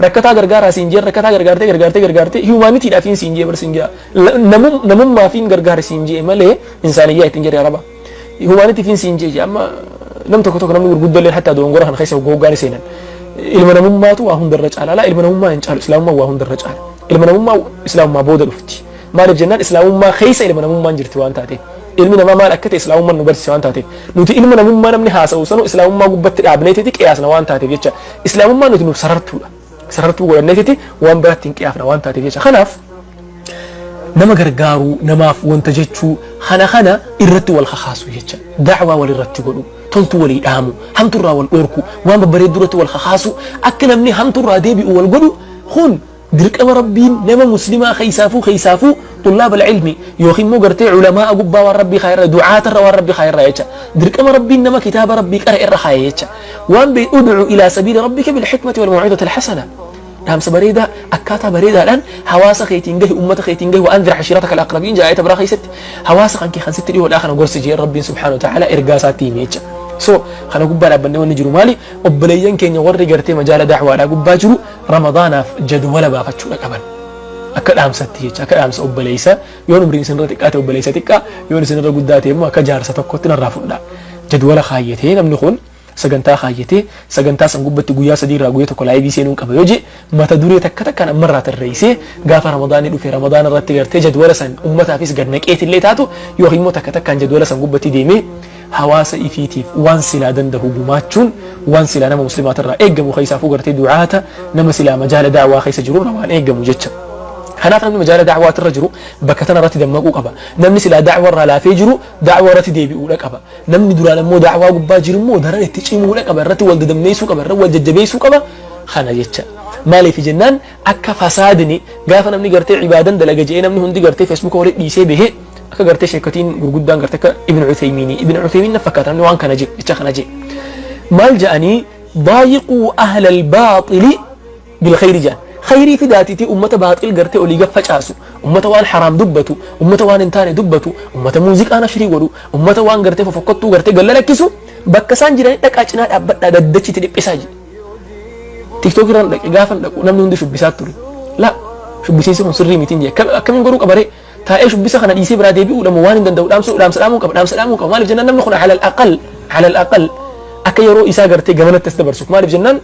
rakkataa gargaaraa siin jee, rakkataa gargaartee, gargaartee, gargaartee, humanitydhaafiin siin jee bar, siin jee, namummaafiin gargaare siin jee malee, insaaniyyaa ittiin jedhe araba, humanityifiin siin jee. Amma nam tokko tokko, namni gurguddolleen hatta dogongora kana keessa goggogaan seenan. Ilma namummaatu waa hundarra caala. Laa, ilma namummaa hin caalu, islaamummaa waa hundarra caala. Ilma namummaa islaamummaa booda dhufti. Maaliif jennaan, islaamummaa keessa ilma namummaan jirti waan taateef, ilmi namaa maal akka ta'e islaamummaan nu barsiise waan taateef. Nuti ilma namummaa namni haasa'u sanu islaamummaa gubbatti dhaabneetiti qiyaasna waan taateef jecha. Islaamummaan nuti nuuf sarartuudha. Sarartuu godhanneetiti waan biratti hin qiyaafna waan taateef jecha. Kanaaf nama gargaaruu, namaaf wanta jechuu, kana kana irratti wal kakaasu jecha. Da'waa wal irratti godhu, toltuu walii dhaamu, hamturraa wal dhorku, waan babbareedduu irratti wal kakaasu, akka namni hamturraa deebi'u wal godhu. Kun dirqama Rabbiin nama muslimaa keessaafuu xullaaba ilmi yookiin immoo gartee culamaa gubbaa waan Rabbii kaayirra, du'aatarra waan Rabbii kaayirra jecha. Dirqama Rabbiin nama kitaaba Rabbii qara irra kaaye jecha. Waan bee ud'u ilaa sabiili rabbika bilhikmati wal maw'izati alhasana, dhaamsa bareedaa akkaataa bareedaadhaan hawaasa keetiin gahi, ummata keetiin gahi. Wa anzir ashiirataka alaqrabiin jaa ayata biraa keessatti. Hawaasa kan kee kan sitti dhiyoodhaa kana gorsi jee Rabbiin subhaanahu wa ta'ala ergaa isaatti hime jecha. So kana gubbaa dhaabbannee wanni jiru maali? Obboleeyyan keenya warri gartee majaala da'waadhaa gubbaa jiru Ramadaanaaf jadwala baafachuudha qaban akka dhaamsatti jecha, akka dhaamsa obboleessa. Yoon umriin isinirra xiqqaa ta'e obboleessa xiqqaa, yoon isinirra guddaa ta'e immoo akka jaarsa tokkotti narraa fudhaa. Jadwala kaayyatee namni kun sagantaa kaayyatee, sagantaa san gubbatti guyyaa 3 irraa guyyaa 1 live seenuun qaba yoo jee, mata duree takka takkaan ammarraa tarreessee, gaafa Ramadaanni dhufe Ramadaana irratti gartee jadwala san ummataafis gad naqeetillee taatu yookiin immoo takka takkaan jadwala san gubbatti deemee hawaasa ifiitiif waan silaa dandahu gumaachuun waan silaa nama muslimaatirraa eeggamu, keessaafuu gartee du'aata, nama silaa majaala da'waa keessa jirurra waan eeggamu jecha. Kanaaf namni majaala da'waatirra jiru bakka tana irratti dammaquu qaba. Namni silaa da'wa irraa laafee jiru da'wa irratti deebi'uudha qaba. Namni duraan ammoo da'waa gubbaa jiru immoo daran itti cimuudha qaba, irratti wal dadammeessuu qaba, irratti wal jajjabeessuu qaba kana jecha. Maaliif jennaan, akka fasaadni gaafa namni gartee ibaadan dalaga jedhee namni hundi gartee Facebooka walitti dhiisee bahee, akka gartee sheekotiin gurguddaan gartee akka Ibn Uthaymiinii, Ibn Uthaymiin na fakkaata namni waan kana jedhe, jecha kana jedhe, maal jedhanii? Daayiquu ahla albaaxili bilkhayri jedhan. Khayrii fidaatiitii ummata baaxil gartee olii gad facaasu, ummata waan haraam dubbatu, ummata waan hin taane dubbatu, ummata muuziqaa nashrii godhu, ummata waan gartee fofokkottuu gartee galla lakkisu, bakka isaan jiranii dhaqaa cinaa dhaabbadhaa daddachitti dhiphisaa jedhe. TikTok irraan dhaqe, gaafa dhaqu namni hundi shubbisaa ture. La, shubbisiinsi kun sirrii mitiin jee. Akkamiin godhuu qabaree? Taa'ee shubbisa kana dhiisee biraa deebi'uudha moo waan hin danda'u dhaamsuu, dhaamsa dhaamuu qaba, dhaamsa dhaamuu qaba? Maaliif jennaan, namni kun alal aqal akka yeroo isaa gartee gamanatti as dabarsuuf. Maaliif jennaan,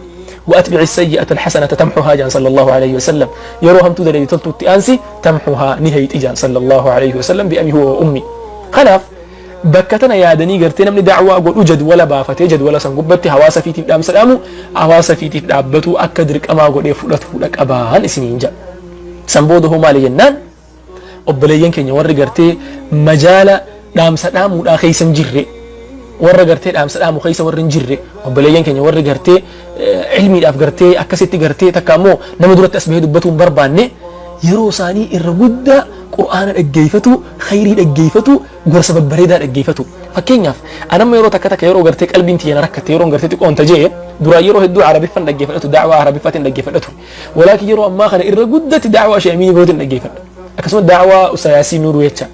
وأتبع السيئة الحسنة تمحها جان صلى الله عليه وسلم. Yeroo hamtuu dalee toltuutti aansi, تمحها ni hayxi jaan صلى الله عليه وسلم بأبي هو وأمي. Kanaaf bakka tana yaadanii gartee namni da'waa godhu jadwala baafatee, jadwala san gubbatti hawaasa fiitiif dhaamsa dhaamu, hawaasa fiitiif dhaabbatu akka dirqamaa godhee fudhatuudha qabaan isiniin jedha. San booda hoo maali jennaan, obboleeyyan keenya warri gartee majaala dhaamsa dhaamuudhaa keessa hin jirre, warra gartee dhaamsa dhaamu keessa warri hin jirre, obboleeyyan keenya warri gartee ilmiidhaaf gartee akkasitti gartee takka ammoo nama duratti as bahee dubbatuu hin barbaanne, yeroo isaanii irra guddaa Qur'aana dhaggeeffatu, khayrii dhaggeeffatu, gorsa babbareedaa dhaggeeffatu. Fakkeenyaaf anamma yeroo takka takka yeroo gartee qalbiin tiyya na rakkatte, yeroo gartee xiqqoon tajee duraan, yeroo hedduu Arabiffan dhaggeeffadhatu, da'waa Arabiffatiin dhaggeeffadhatu. Walaakin yeroo ammaa kana irra guddatti da'waa Sheekh Amiinii Birootiin dhaggeeffadha. Akkasuma da'waa Ustaaz Yaasiin Nuuruu jecha.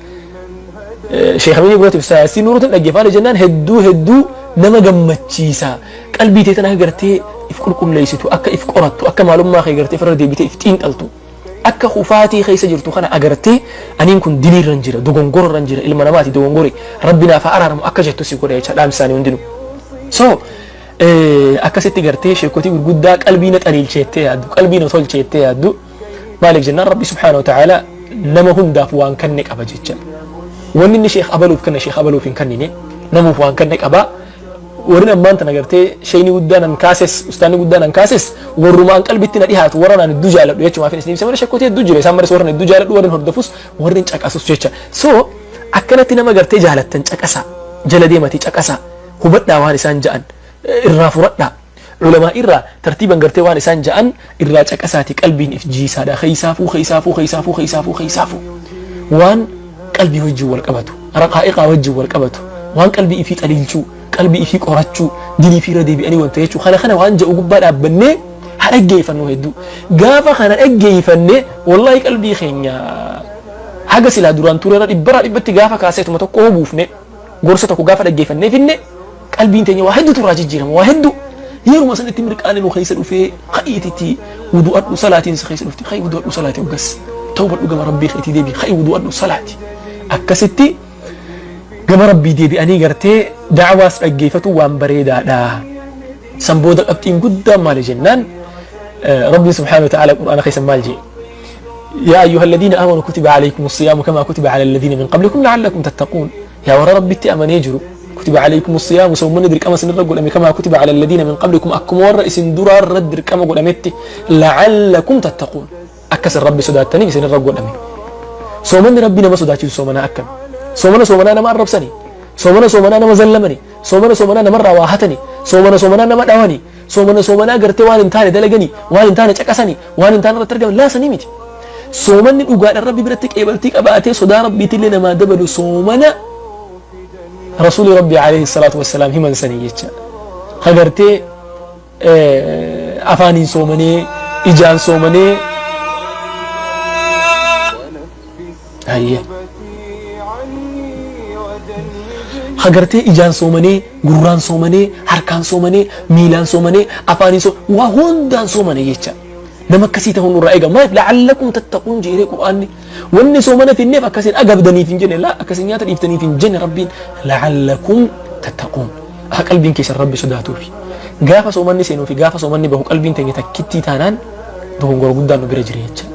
Sheekh Amiinii Birootiif Ustaaz Yaasiin Nuuruutiin dhaggeeffadha jennaan hedduu hedduu nama gammachiisa. Qalbii tee tana akka gartee if qulqulleessitu, akka if qorattu, akka maalummaa kee gartee ofirra deebitee if xiinxaltu. Akka kufaatii keessa jirtu kana agartee, aniin kun diliirran jira, dogongororran jira, ilma namaati dogongore, Rabbi naaf haa araaramu akka jettu si godha jecha dhaamsi isaanii hundinuu. So akkasitti gartee sheekotii gurguddaa qalbii na xaliilcheettee yaaddu, qalbii na tolcheettee yaaddu. Maaliif jennaan, Rabbi subhaanahu wa ta'ala nama hundaaf waan kanne qaba jecha. Wanni inni sheekh abaluuf kenne sheekh abaluuf hin kennine, namuuf waan kanne qaba. Warri ammaan tana gartee sheeyni guddaan an kaases, ustaanni guddaan an kaases, warrumaan qalbitti na dhihaatu, warra naan hedduu jaaladhu jechumaaf isin ibsa malee sheekotii hedduu jira. Isaan malee warra hedduu jaaladhu, warri hordofus, warri caqasus jecha. So akkanatti nama gartee jaalattan caqasa, jala deematii caqasa, hubadhaa, waan isaan ja'an irraa furadhaa, ulamaa irraa tartiiban gartee waan isaan ja'an irraa caqasaati qalbiin if jiisaadha. Keessaafuu keessaafuu keessaafuu keessaafuu keessaafuu waan qalbii wajjin wal qabatu, raqaa'iqaa wajjin wal qabatu, waan qalbii ifii xaliilchuu, qalbii ifii qorachuu, dilii fi irra deebi'anii wanta jechuu kana kana waan jedhu gubbaa dhaabbannee haa dhaggeeffannu hedduu. Gaafa kana dhaggeeffanne, wallahi qalbii keenya haga silaa duraan turerra dhibbarraa dhibbatti gaafa kaaseetuma tokko buufne, gorsa tokko gaafa dhaggeeffannee finne, qalbiin teenya waa hedduutu irraa jijjiirama. Waa hedduu yeruma sanitti mirqaani nu keessa dhufee, ka'iititti wudu'adhu, salaatiin si keessa dhufti, ka'i wudu'adhu, salaati, hoggas tawbadhu, gama Rabbii keetii deebi, ka'i wudu'adhu, salaati. Akkasitti gama Rabbii deebi'anii gartee da'waas dhaggeeffatu waan bareedaadha. San booda qabxiin guddaan maali jennaan, Rabbiin subhaanahu wa ta'ala Qur'aana keessa maal jedhe? يا أيها الذين آمنوا كتب عليكم الصيام كما كتب على الذين من قبلكم لعلكم تتقون. Yaa warra Rabbitti amanee jiru, Kutiba alaykum siyaamu, soommanni dirqama isinirra godhame, kamaa kutiba ala alladhiina min qablikum, akkuma warra isin duraarra dirqama godhametti, la'allakum tattaquun, akka isin Rabbi sodaattaniif isinirra godhame. Soomanni Rabbi nama sodaachisu soomanaa akkami? Soomana soomanaa nama arrabsani? Soomana soomanaa nama zallamani? Soomana soomanaa namarraa waa hatani? Soomana soomanaa nama dhawani? Soomana soomanaa gartee waan hin taane dalagani, waan hin taane caqasani, waan hin taane irratti argaman? Laa, sanii miti. Soomanni dhugaadhaan Rabbi biratti qeebaltii qabaatee sodaa Rabbiitillee namaa dabalu soomana Rasuuli Rabbi alayhi salaatu wassalaam himan sanii jecha. Ka gartee afaaniin soomanee, ijaan soomanee, hayyee, ka gartee ijaan soomanee, gurraan soomanee, harkaan soomanee, miilaan soomanee, afaaniin soomanee, waa hundaan soomane jecha. Nama akkasii ta'uun nurraa eegama. Maaliif la'allakum tattaquun jedhee Qur'aanni? Wanni soomana finneef akkasiin agabdaniif hin jenne, laa, akkasiin nyaata dhiiftaniif hin jenne Rabbiin. La'allakum tattaquun, akka qalbiin keessan Rabbi sodaatuufi. Gaafa soomanni seenuu fi gaafa soomanni bahu qalbiin teenya takkittii taanaan dogongora guddaan nu bira jira jecha.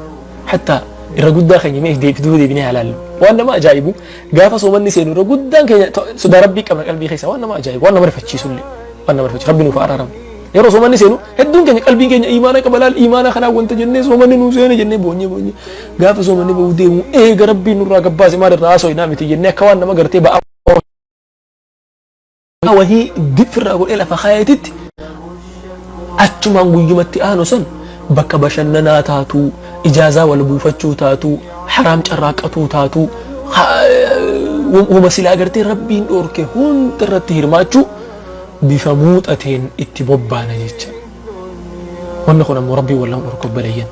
Hatta irra guddaa keenya mee duuba deebinee haa ilaallu. Waan nama ajaa'ibu, gaafa soomanni seenu irra guddaan keenya sodaa Rabbii qabna qalbii keessa. Waan nama ajaa'ibu, waan nama rifachiisullee, waan nama rifachiisu. Rabbi nuuf haa araaramu. Yeroo soomanni seenu hedduun keenya qalbiin keenya imaana qaba, laal, imaana kanaa wanta jennee soomanni nuu seene jennee boonyee boonyee, gaafa soomanni bahu deemu eega Rabbiin nurraa gabbaase maal irraa haasoo miti jennee, akka waan nama gartee ba'aa wahii dipfirraa godhee lafa kaayetitti, achumaan guyyumatti aanu san bakka bashannanaa taatu, ijaazaa wal buufachuu taatu, haraam carraaqqatuu taatu, wama silaa gartee Rabbiin dhoorke hunda irratti hirmaachuu bifa muuxateen itti bobbaana jecha. Wanni kun ammoo Rabbiin wal nama dhorka, obboleeyyan.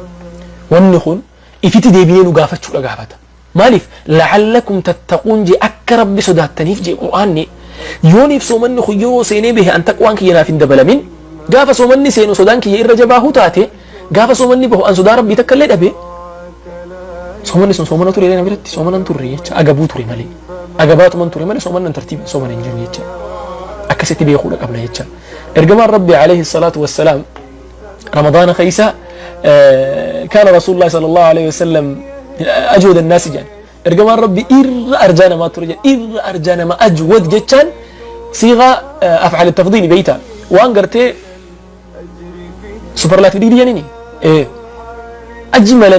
Wanni kun ifitti deebinee nu gaafachuudha gaafata. Maaliif la'allakum tattaquun jee? Akka Rabbi sodaattaniif jee Qur'aanni. Yooniif soomanni kun yeroo seenee bahe an taqwaan kiyya naaf hin dabalamin, gaafa soomanni seenu sodaan kiyya irra jabaahuu taate, gaafa soomanni bahu an sodaa Rabbii takka illee dhabe, soomanni sun soomana ture na biratti? Soomanan turre jecha, agabuu ture malee, agabaatuman ture malee, soomannan tartiiban soomana hin jiru jecha. Akkasitti beekuudha qabna jecha. Ergamaan Rabbi alayhi salaatu wassalaam Ramadaana keessa, كان رسول الله صلى الله عليه وسلم أجود الناس جان. Ergamaan Rabbi irra arjaa namaa ture jedha. Irra arjaa nama, أجود jechaan صيغة أفعل التفضيل beeyta, waan gartee superlative degree jedhani. أجمل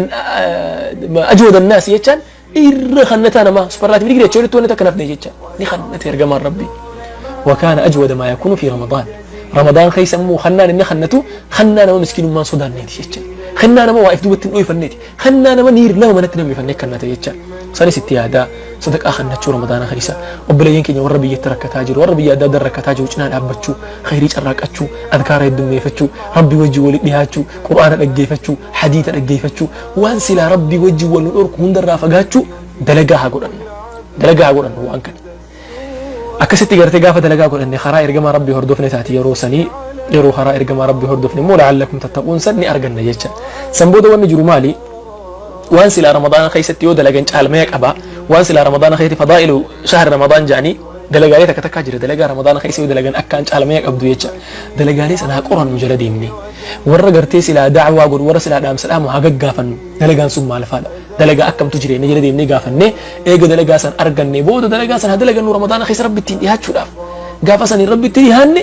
أجود الناس jechaan irra kannataa namaa, superlative degree jechuun wanni takka nafne jecha ni kannate ergamaan Rabbi. وكان أجود ما يكون في رمضان. رمضان keessa immoo kannaan inni kannatu kannaa nama miskiinummaan sodaanneeti jecha, kannaa nama waa if duubatti hin dhoyfanneeti, kannaa nama niir lama manatti namni fannee kannate jecha. Sanis itti yaadaa sadaqaa kannachuu Ramadaana keessa, obboleeyyan keenya warra biyyatti rakkataa jiru, warra biyya adda addaa rakkataa jiru cinaa dhaabbachuu, khayrii carraaqachuu, adkaara heddummeeffachuu, Rabbi wajji wali dhiyaachuu, Qur'aana dhaggeeffachuu, hadiita dhaggeeffachuu, waan silaa Rabbi wajji wal nu dhorku hundarraa fagaachuu dalagaa haa godhannu, dalagaa haa godhannu. Waan kana akkasitti gartee gaafa dalagaa godhanne karaa ergamaa Rabbii hordofne taati. Yeroo sanii, yeroo karaa ergamaa Rabbii hordofne immoo la'allakum tattaquun san ni arganna jecha. San booda wanni jiru maali? Waan silaa Ramadaana keessatti yoo dalagan caalmaya qaba, waan silaa Ramadaana keessatti فضائل شهر رمضان jedhanii dalagaalee takka takkaa jira. Dalagaa Ramadaana keessa yoo dalagan akkaan caalmaya qabdu jecha. Dalagaalee sana haa qorannu, jala deemne warra gartee silaa da'waa godhu, warra silaa dhaamsa dhaamu haa gaggaafannu. Dalagaan sun maal faadha, dalagaa akkamtu jireenya jala deemnee gaafanne, eega dalagaa san arganne booda dalagaa san haa dalagannu Ramadaana keessa Rabbi ittiin dhiyaachuudhaaf. Gaafa saniin Rabbi itti dhiyaanne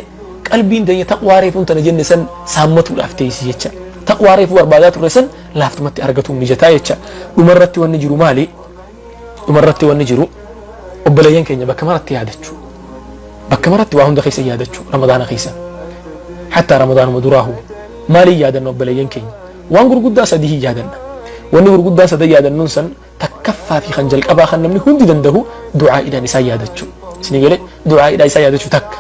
qalbiin teenya taqwaa reefuun tana jenne san saammatuudhaaf teessi jecha. Taqwaa reefuu barbaadaa turre san laaftumatti argatuun mijataa jecha. Dhumarratti wanni jiru maali? Dhumarratti wanni jiru obboleeyyan keenya bakka maratti yaadachuu, bakka maratti waa hunda keessa yaadachuu Ramadaana keessa. Hattaa Ramadaanuma duraahu maaliin yaadanna obboleeyyan keenya? Waan gurguddaa sadii yaadanna. Wanni gurguddaa sadan yaadannuun san, takkaffaa fi kan jalqabaa kan namni hundi danda'u, du'aa'iidhaan isaa yaadachuu. Isinii galee? Du'aa'iidhaan isaa yaadachuu takka.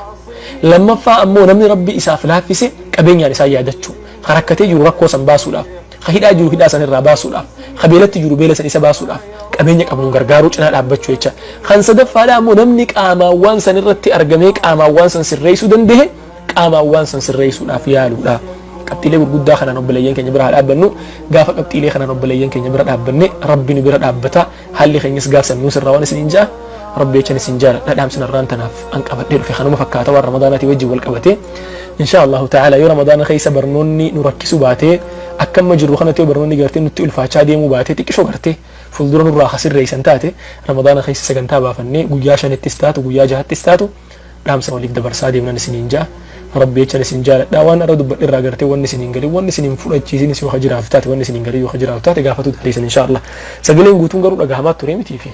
Lammaffaa ammoo namni Rabbi isaaf laaffise qabeenyaan isaa yaadachuu. Ka rakkatee jiru rakkoo san baasuudhaaf, ka hidhaa jiru hidhaa san irraa baasuudhaaf, ka beelatti jiru beela san isa baasuudhaaf qabeenya qabnuun gargaaruu, cinaa dhaabbachuu jecha. Kan sadaffaadha ammoo namni qaamaan waan san irratti argamee qaamaan waan san sirreessuu danda'e qaamaan waan san sirreessuudhaaf yaaluudha. Qabxiilee gurguddaa kanaan obboleeyyan keenya bira haa dhaabbannu. Gaafa qabxiilee kanaan obboleeyyan keenya bira dhaabbanne Rabbi nu bira dhaabbata. Haalli keenyas gaaf san nuu sirraa. Waan isiniin ja'a, Rabbi jechan isin jaaladha. Dhaamsin irraan tanaaf an qabadhee dhufe kanuma fakkaata waan Ramadaanaatii wajjin wal qabate. Insha Allahu ta'ala yoo Ramadaana keessa barnoonni nu rakkisu baatee, akka amma jirru kanatti yoo barnoonni gartee nutti ulfaachaa deemuu baatee, xiqqishoo gartee fuuldura nurraa kasirreessan taate, Ramadaana keessa sagantaa baafannee guyyaa shanittis taatu, guyyaa jahattis taatu Dhaamsa waliif dabarsaa deemnan isiniin ja'a. Rabbi jechan isin jaaladha. Waan irra dubbadhe irraa gartee wanni isin hin galin, wanni isin hin fudhachiisin yoo jiraatu taate, wanni isin hin galin yoo jiraatu taate, gaafatu dandeessan insha Allah. Sagaleen guutuun garuu dhagahamaa ture mitiifi.